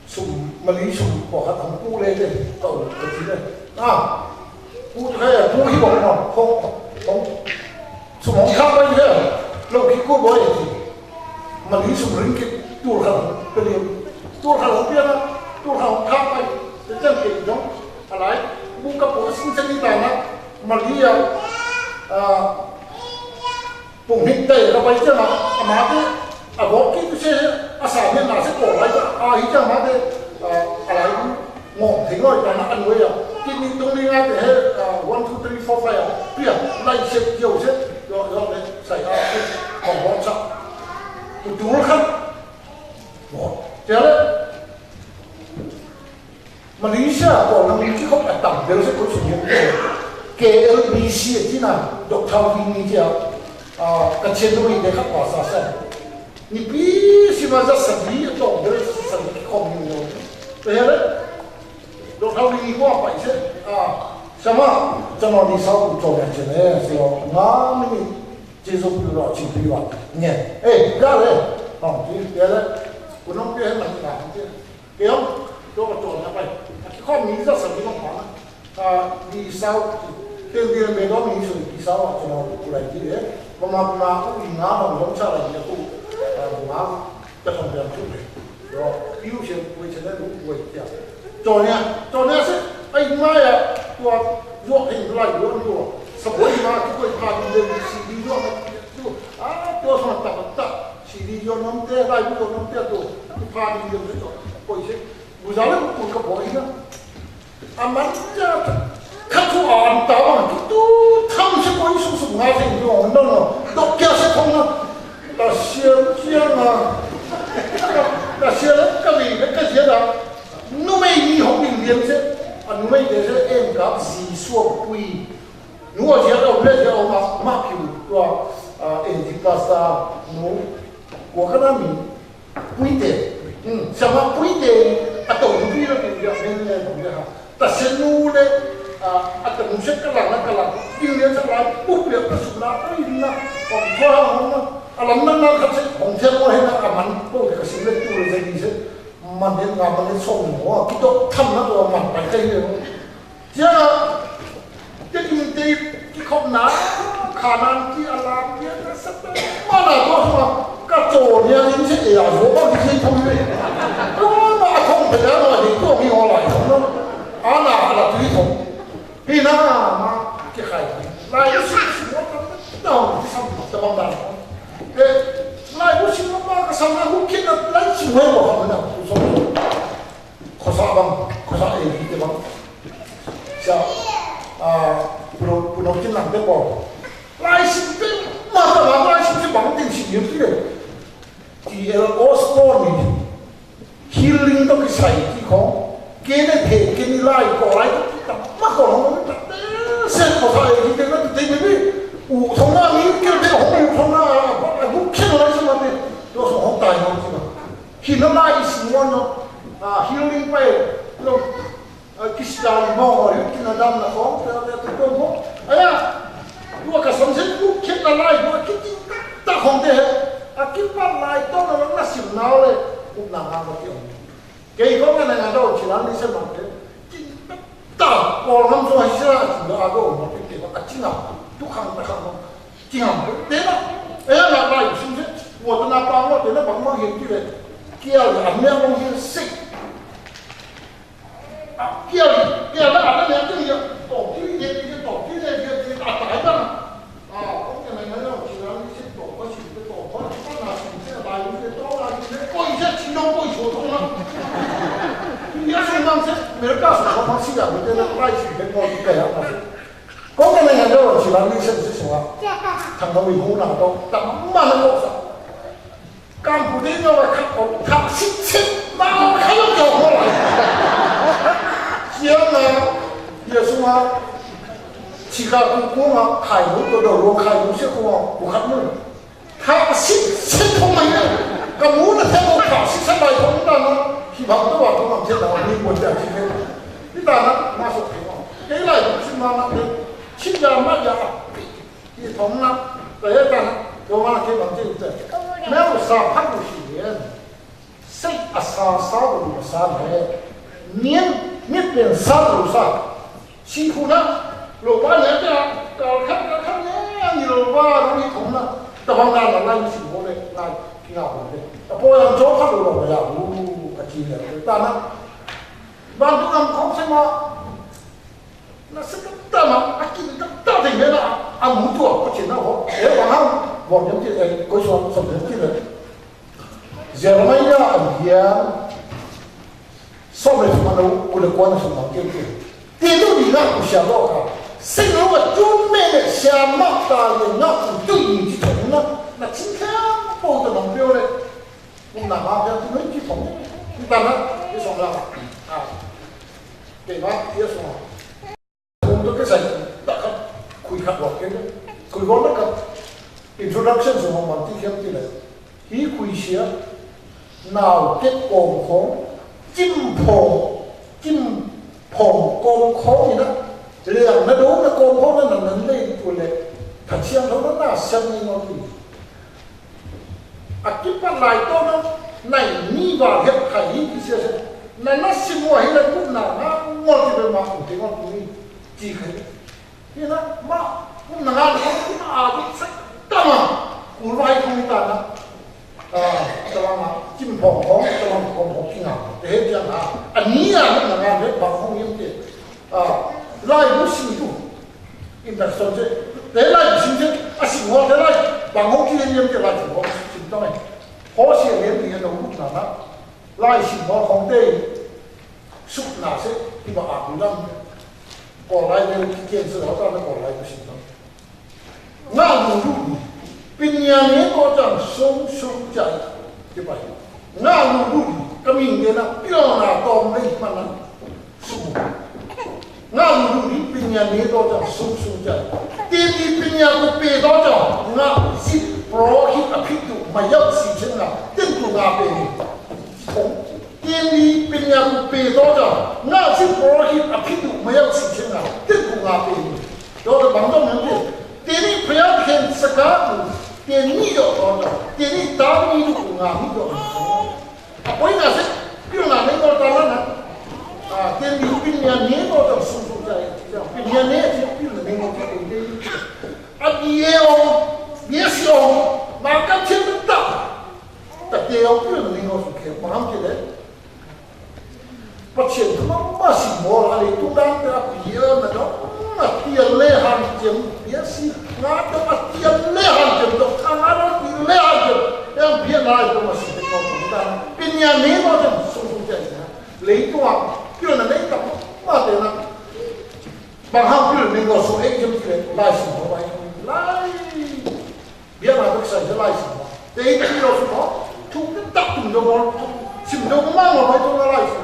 Sum, mă lei sum, pô, hă, hŏng pŭ lei dê, tâo, kơ ti lei. A, pŭ, kơ, pŭ hi bŏ, hŏng, hŏng, hŏng, sum hŏng khăp bai dê, lŏ ki kŭ bai ti. Mă lei sum ringgit, tur khăp, pê lei. Tur khăp, hŏng pia na, tur khăp, hŏng khăp bai. Tê chang kê dong, a lai, bu kơ pô sing sing ni ta na, mă lei a, a, Pŭng nik tê, ră bai jang a, a ma tê, a bok ki tu se, a sa mian na se ko lai, a hi jang ma tê, a, a lai, ngŏ, thing loi ta na an wei a. Ki ni tung ni nga tê he, a, one, two, three, four, five, a, pia, lai se, yo se, yo, yo, le, sai, a, ki, ko bok sa. Tu tu kan. Bok. Tê le. Malaysia ko nang ki khop a tam bel se ko su yem ko. K L B C a ti na Doctor Winnie ti a, a, ka chenu i de khap pa sa sa. Ni pi si ma za sa di a to bel sa di ki khop ni no. Pe hele. Doctor Winnie ko a pai se. A, sama, sama ni sa ku to ya chenu, so, nga mi ni, chi so pi lo chi pi wa. Nye. Eh, ya le. Ha, ti ya le. Ku nong pi he ma ni ka, ti. Keo, to ka to na pai. A ki khom ni za sa ni ma pa na. A, di sau, te di me do ni su di sau a to na ku lai di e. Ko ma ma u i nga ma lo sa lai di ku. A, ma, ta khom biang tu. Yo, iu se ku se na lu ku ai tia. To nia, to nia se, ai ma ya, tua, yo, ai lai yo, yo. Sa boi ma, ku ai pa di de si di yo, tu. A, to sa ta ta. Si di yo nom te, lai yo nom te, to. Ku pa di yo, to. Ko se. Buzale ku ka boi na. A man ja ka tu an ta ma ki tu tham se koi su su nga se yo no no. Dok kya se thong na. Ta sia kia na. Ta sia la ka bi ka sia da. Nu mei ni hong bin bien se. A nu mei de se en ka si suo kui. Nu a sia da u le sia o ma ma ki u. Tua, a, en di pasta nu. Kua ka na mi. Puite. Hm, sama puite. Atau nubi la tu ya men le bang ya. Ta senu le, a, ata nu se kala na kala. Ing le sa la pup le ka su la ka ing na. Kong tua hong na. Alam na na ka se kong tia mo he na aman. Ko ka sing le tu le se ni se. Man he na man he song mo. Ki tok tham na tu man pa ka le. Tia, tia kim tê, ki khop na, kha nan ki a lam, tia na sa ta, ma na to ma, ka to nia ling se e a zo ba ki se pui le. To ma a thong pe da ma ni to mi ho lai thong no. A na a la tui thong. Pi na ma ki khai. Lai si si mo ta ta ki sam ta bang da. E, lai si mo ma ka sam na hu ki na lai si mo ma ha na. Khosok bang, khosok e ki bang. Sa, a, pun nô, pun nô kin lang te pô. Lai sim te, mata mata lai sim te bang ting sim yuk te. T L Osborne ni. Healing the Kênê thé, kênê lai, kŏ lai, ta mă kŏ hŏng mă ta, sên kŏ sa ê, kênê ta tê bê bê. U thong na mi kênê thé hŏng u thong na, a bu kênê lai sa mă tê. Yô sŏ hŏng tai hŏng si mă. Hi na lai is one of, uh, healing way. Yô, uh, kis ta mă hŏ, yô kina dam na hŏng, ta ta ta ta mă. Aya, yô ka sŏng sên bu kênê lai, yô kênê ta hŏng tê. A kênê pa lai, tŏ na na sim na le, u na ma kŏ kênê. Kei kong anai ngă dau ci lan ni se mă te. Ci ta kol ngăm so hi se la ci ngă a dau mă te te a ci ngă. Tu khang ta khang mă. Ci ngă te na. E ngă lai sim se. Wa ta na pa mă te na bang mă hên ci le. Kial ya mă mă hên se. A kial ya na a na ya ci ya. To ci le ci to ci le ci ci a ta ta. A, ôkê, nai nai nai, ci rang ni se to, ba ci te to, ba ci pa na ci se, ba ni se to, na ci se, ko i se ci no, ko i so to na. Ya so nang se, America so, ba ci ya, ni te na, ba ci te ko i te ya, ba ci. Ko ke nai nai nai, ci rang ni se, se so, a. Thang ka wi hu na to, ta ma na ko sa. Kang pu dê ñaw a khăp ôh, khăp sĭt sĭt, ma khăp yŏk yŏk mô la. Siang na, Yêsu ma, ci khăp ku ku ma, khai lu, tô đầu lu khai lu, siang ku ma, ku khăp lu. Khăp sĭt sĭt thong ma ña. Ka mô na thê mô khăp sĭt sĭt lai thong ta na, hi bang tô wa thong ma thê na, mi mô ta ci thê. Hi ta na, ma sŏk thê ma. Thê lai thong sĭt ma na thê. Sĭt ya ma ya. Ih thong na, tơ hê ta na, dô ma kê bang jêng tơ. Nau sa phak lu shi yen. Sek a sa sa lu ma sa ne. Nien, nien pen sa lu sa. Shi khu na, lu ba ne ta, ka kha, ka kha ne, ni lu ba lu ih thong na. Ta bang na la la shi lu ne, na, ki na lu ne. Ta po yang jô kha lu lu ya lu, a ji ne, ta na. Bang tu am khong se ma. Na sĭt ta ma, a kĭ ta ta ding ne na, a mô tua, ko chen na ho. E, wa hang, wa nyam ti, e, ko so, so nyam ti ne. Jeremia a bia, so me ma no, ko le ko na so ma ke ke. Ti du ni na ku sha lo ka. Sing lo wa tun me ne sha ma ta le na ku tu ni ti ta na, na chin ka po ta na pio le. Kum na ma pia tu ni ti po. Ni ta na, ni so na. A. Te ma, ni so na. Hung dôk ke sai, ta kăp, khui kăp wak ke, khui wak na kăp. Introduction sung hong man ti hiam ti lai. Hi khui sia, nau tep kong kong, kim phong, kim phong kong kong ina, liang na dong na kong kong na na nan lei tu le, ta chiang dong na na siam ni ngon tu. A kĭ pat lai tô na, nai ni wa hiăp khai hi kĭ sia se. Na na sim wa hi la kŭp na na ngol ti be ma kŭp ti ngol kŭp ni. Ji khai. Hi na ma kŭp na ngol kŭp na a kŭp sa ta ma. Kŭp wa hi kŭp ni ta na. A, ta ma ma. Kim phong phong, ta ma phong phong ki ngol. Te he jang a. A ni a na ngol he ba phong yim te. A, lai bu sim tu. Introduction ce. Te lai sim ce. A sim hô te lai. Bang hô ki yen yen te lai sim hô sim tong e. Hô sim yen yen hô na na. Lai sim hô hong te. Suk na se. Ti ba a bu lam. Kô lai ne ki ken se hô ta na kô lai bu sim tong. Ngă lu lu ni. Pin ya ne kô chang sung sung chai. Ti ba. Ngă lu lu ni. Ka ming de na. Pio na tong ne ma na. Sung. Ngă lu lu ni pin ya ne dô chang sung sung chai. Tin ni pin ya ku pê dô chang ngă sĭt pro hit a phit du ma yau si chen ngă. Tin ku ngă pê ni. Tin ni pin ya ku pê dô chang ngă sĭt pro hit a phit du ma yau si chen ngă. Tin ku ngă pê ni. Dô dô bang dô măng ni. Tin ni pia ken sa ka ku. Tin ni dô dô chang. Tin ni ta ni dô ku ngă ni dô. A poi na se, pil na ne ngol ta la na. A, ten di pil na ne ngol ta sung sung ta. Pil na ne, pil na ne ngol ta sung ta. A bie ong, bie si ong, ma ka chen ta. Ta te ong pil na ne ngol sung ke, ma ham ke le. Pa chen ta ma ma si mo la le tu dan ta bie na do. Ma ti le han chen, bie si. Nga ta ma ti le han chen do, ka nga do ti le han chen. Yang bie na ta ma si ko ta. Pil na ne ngol ta sung sung ta. Lei tuang, kiô na lei tuang, ma te na. Bang hang kiô na lei ngô su e kiô ki lei, lai su ma bai, lai. Bia na bek sai, lai su ma. Te i kiô su ma, tu ke tak tu no ma, sim no ma ma bai tu na lai su.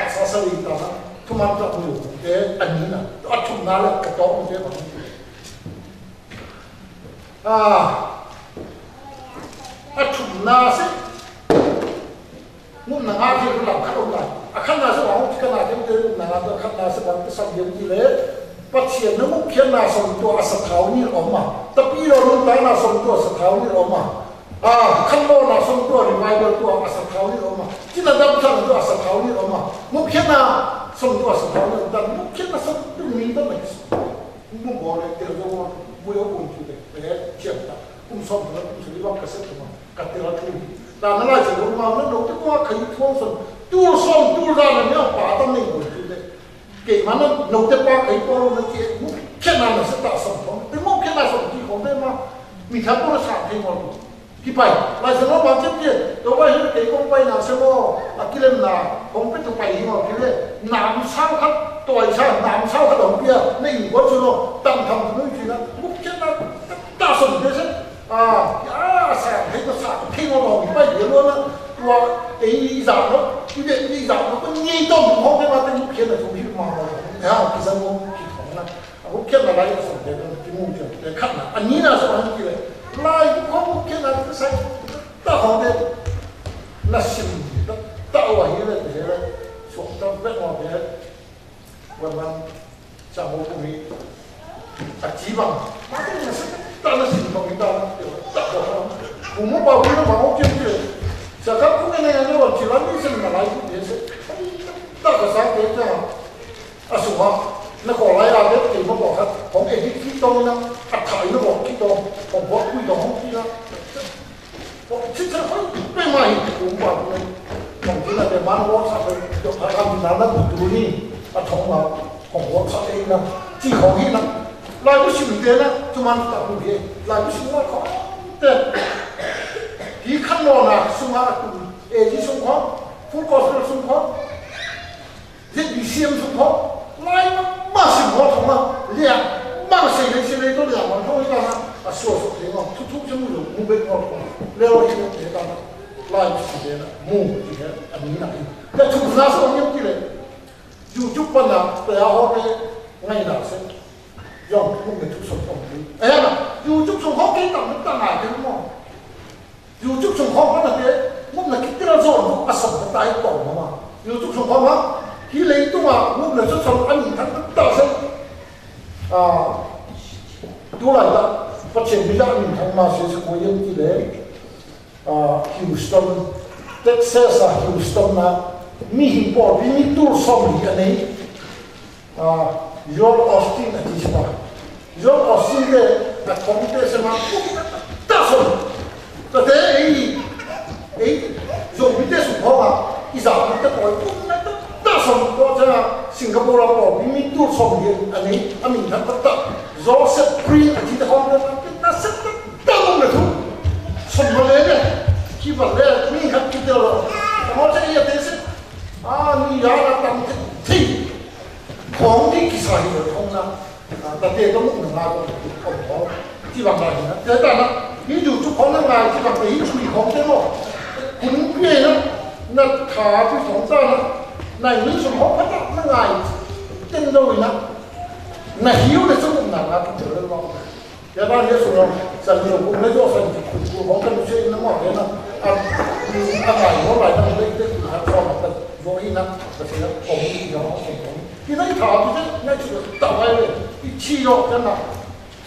Sa sa lei ta na, thuma ta mu, te, a ni na, a thum na le, ka to, te, ba. A, a thum na se, ngum na ngă te, lam kha ôm lai. A kha na se, wa, ti kha na te, te, ngum na ngă te, a kha na se, ba, te, sa, yem, ti le, Pasian na mukhian na song tua a sa thau ni ôm ma. Tapi lo nung ta na song tua sa thau ni ôm ma. A, khăn lo na song tua revival tua a sa thau ni ôm ma. Ti na dam thang tua a sa thau ni ôm ma. Mukhian na song tua a sa thau ni ôm ma. Mukhian na song tua ni ta na. Mung bô le, tel dô, mui ôh, ôh, tu de, de, chiam ta. Kum song tua, kum song ni bang ka se tu ma. Ka tel a tu ni. Ta na lai se lo ma, na lo te ko ka i tuang song. Tu song, tu da na ne pa ta ni ôh, tu de. Kei ma na, nô te pa kei pô na kei, mukhian na na sa ta song khong, te mukhian na song ki khong te ma, mi tha pô na sa te ma. Ki pai, lai sa nô ba kei kei, to bai hê kei khong pai na sa mô, a ki lem na, khong pe to pai hi ma ki le, nam sao khat, to ai sa, nam sao khat dong pia, na i bô su nô, tam tam tu nô i ki na, mukhian na, ta song te sa, A, a, a sa, hê ko sa, hê ko lo, pai ye lo na, tua, e, i za no, i be, i za no, ko ni to mo, hê ma te ni khe na, to ni ma mo, ya, ki sa mo, ki to na. A, ko khe na lai sa, de, ki mo, ki, de, kha na, a ni na sa, a ni ki le. Lai, ko mo khe na, sa, ta ho de, na sim, ta, ta wa hi le, de, so, ta, be mo, de. Wai man, sa mo kumi. A ci bang. Mati na sa, ta na sin bang, ta na, ta ko. Kumu ba bu na ba mo kiu kiu. Sa ka ku ne ne ne wa ci la ni sin na lai ku de se. Ta ka sa ke ta. A su ma. Na ko lai a de ke ma ko ka. Hong edit ki to na. A thai na ko ki to. Hong bo ku to hong ki na. Ơ, chit chit ơ, pe mai, kum ba, kum ti na de man wo sa pe, yo pa kam na na tu ni, a thong ma, hong wo sa pe na, chi hong hi na, lai bu sim de na, tu man ta bu de, lai bu sim wa ko, te, ti kan lo na, sung ha tu, e ji sung ko, full gospel sung ko, Zet bi siem sung hŏ, lai ma siem hŏ sung ma, lia, ma se lei se lei to lia ma hŏ ita na, a so so te ma, tu tu se mu lo, mu be hŏ hŏ, le lo se te ta na, lai ma se te na, mu ti he, a mi na i. Te tu na so ni ti le. Yu ju pa na, te a hŏ te, ngai na se. Yong, mu be tu so to ni. E na, yu ju sung hŏ ke ta, mu ta ngai te mo. Yu ju sung hŏ ma na te, ngŭm na ki tira zon, a sŏm na tai tong ma ma. Yu ju sung hŏ ma, ki lei tu ma, ngŭm na sŏ sŏ a nin thăng ta se. A, tu lai ta, pa chen bi da a nin thăng ma se se ko yen ki le. A, Houston, Texas a Houston na, mi hi po, bi mi tu sŏm li a nei. A, Joel Osteen a ti sima. Joel Osteen te, a kong te sima, ta song. Ta te ei, ei, zong bi te sung hong a, i za bi te poi, ta song, ko cha Singapore a po, bi mi tu song ye, a ni, a min ta ta. Joseph Green a ti te kong te, ta se, ta, ta mong le tu. Song ma le le, ki ba le, mi ha ki te lo. Ta mo cha i a te se. A, ni ya na tam te, ti. Khong ti ki sa hi lo khong na. A, ta te to muk na nga to, to to. Ti bang la hi na. Te ta na, ni ju ju khong na nga, ti bang te hi ju khong te mo. Kun kue na, na tha ti khong ta na. Na ni su khong pa ta na nga. Ten do na. Na hiu na su na nga to te lo. Te ba ni su na, sa ni ku na yo sa ni ku, ku khong ta ni se na mo te na. A, a nga mo ba na te te ku ha khong ta. Yo hi na, ta se na khong ni yo khong. Ki nai thao ki te, nai chu ta wai le, i chi yo ka na.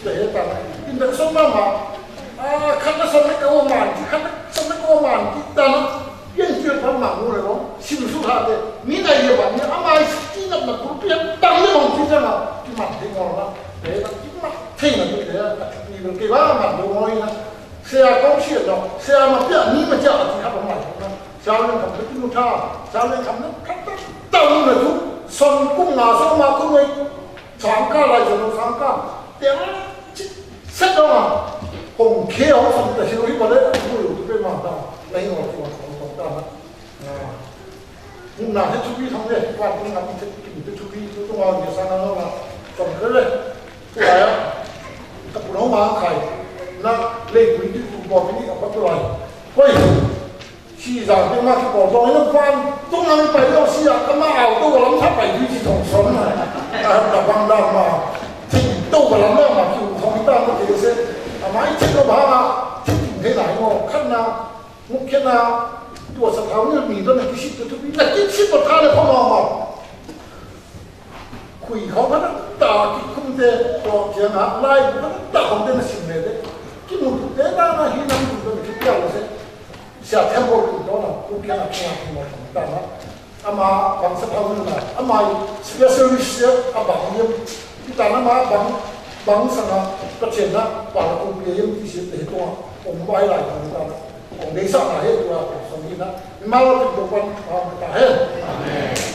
Te he ta na. In da song ma ma. A, kha na song ne ka wo man, ki kha na song ne ka wo man, ki ta na. Yen chi pa ma ngu le lo, si lu su ha te. Mi na ye ba, mi a ma i si na na ku pi ta le lo ki ta na. Ki man te ngo na. Te he ta ki ma te na te ya, a ki ni ke ba ma do mo i na. Sia kong sia dong, sia ma pia ni ma ja ki ha ba ma na. Sia le kam le ki mu ta, sia le kam le ka ta. Ta mu le tu, song ku ma, song ma ku le. Sangka lai song sangka. Te a, chi, se dong a. Hong ke hong song ta si lu hi ba le, mu lu tu pe ma ta. Lai hong song song ta na. A. Mung na he chu bi thang le, wa mung na bi te ki te chu bi tu tu wa ye sa na no la. Tong ke le. Tu wa ya. Ta pu no ma kai. Na le bu ti tu bo bi ni a pa tu lai. Koi. Chi za te ma ki ko to na fan. Tu Pai yô, sia kama au tô kơ lam thap pai dui ji thong son na. A, ta bang da ma. Thik tô kơ lam na ma kiu thong ta ma kê se. A ma i thik tô ba ma. Thik thik thê na ngô khăn na. Ngô khăn na. Tua sa thao ni mi tô na kisi tô tô bi. Na kisi tô tha le kho ma ma. Khui kho ma na. Ta ki kum te tô kia na. Lai ma na. Ta kum te na sim le de. Ki mu tu te na na hi na mu tu tô na ki pia lo se. Sia temple kŭ dona, kŭ kena kua kua dona. Ama bang sa pau na, ama specialist ya, a bang yem. Kita na ma bang, bang sa na, pachena, pa kŭ pia yem ti si te tua, ong bai lai dona. Ong desa na he tua, so ni na. Ni ma lo tu pan, ta he. Amen.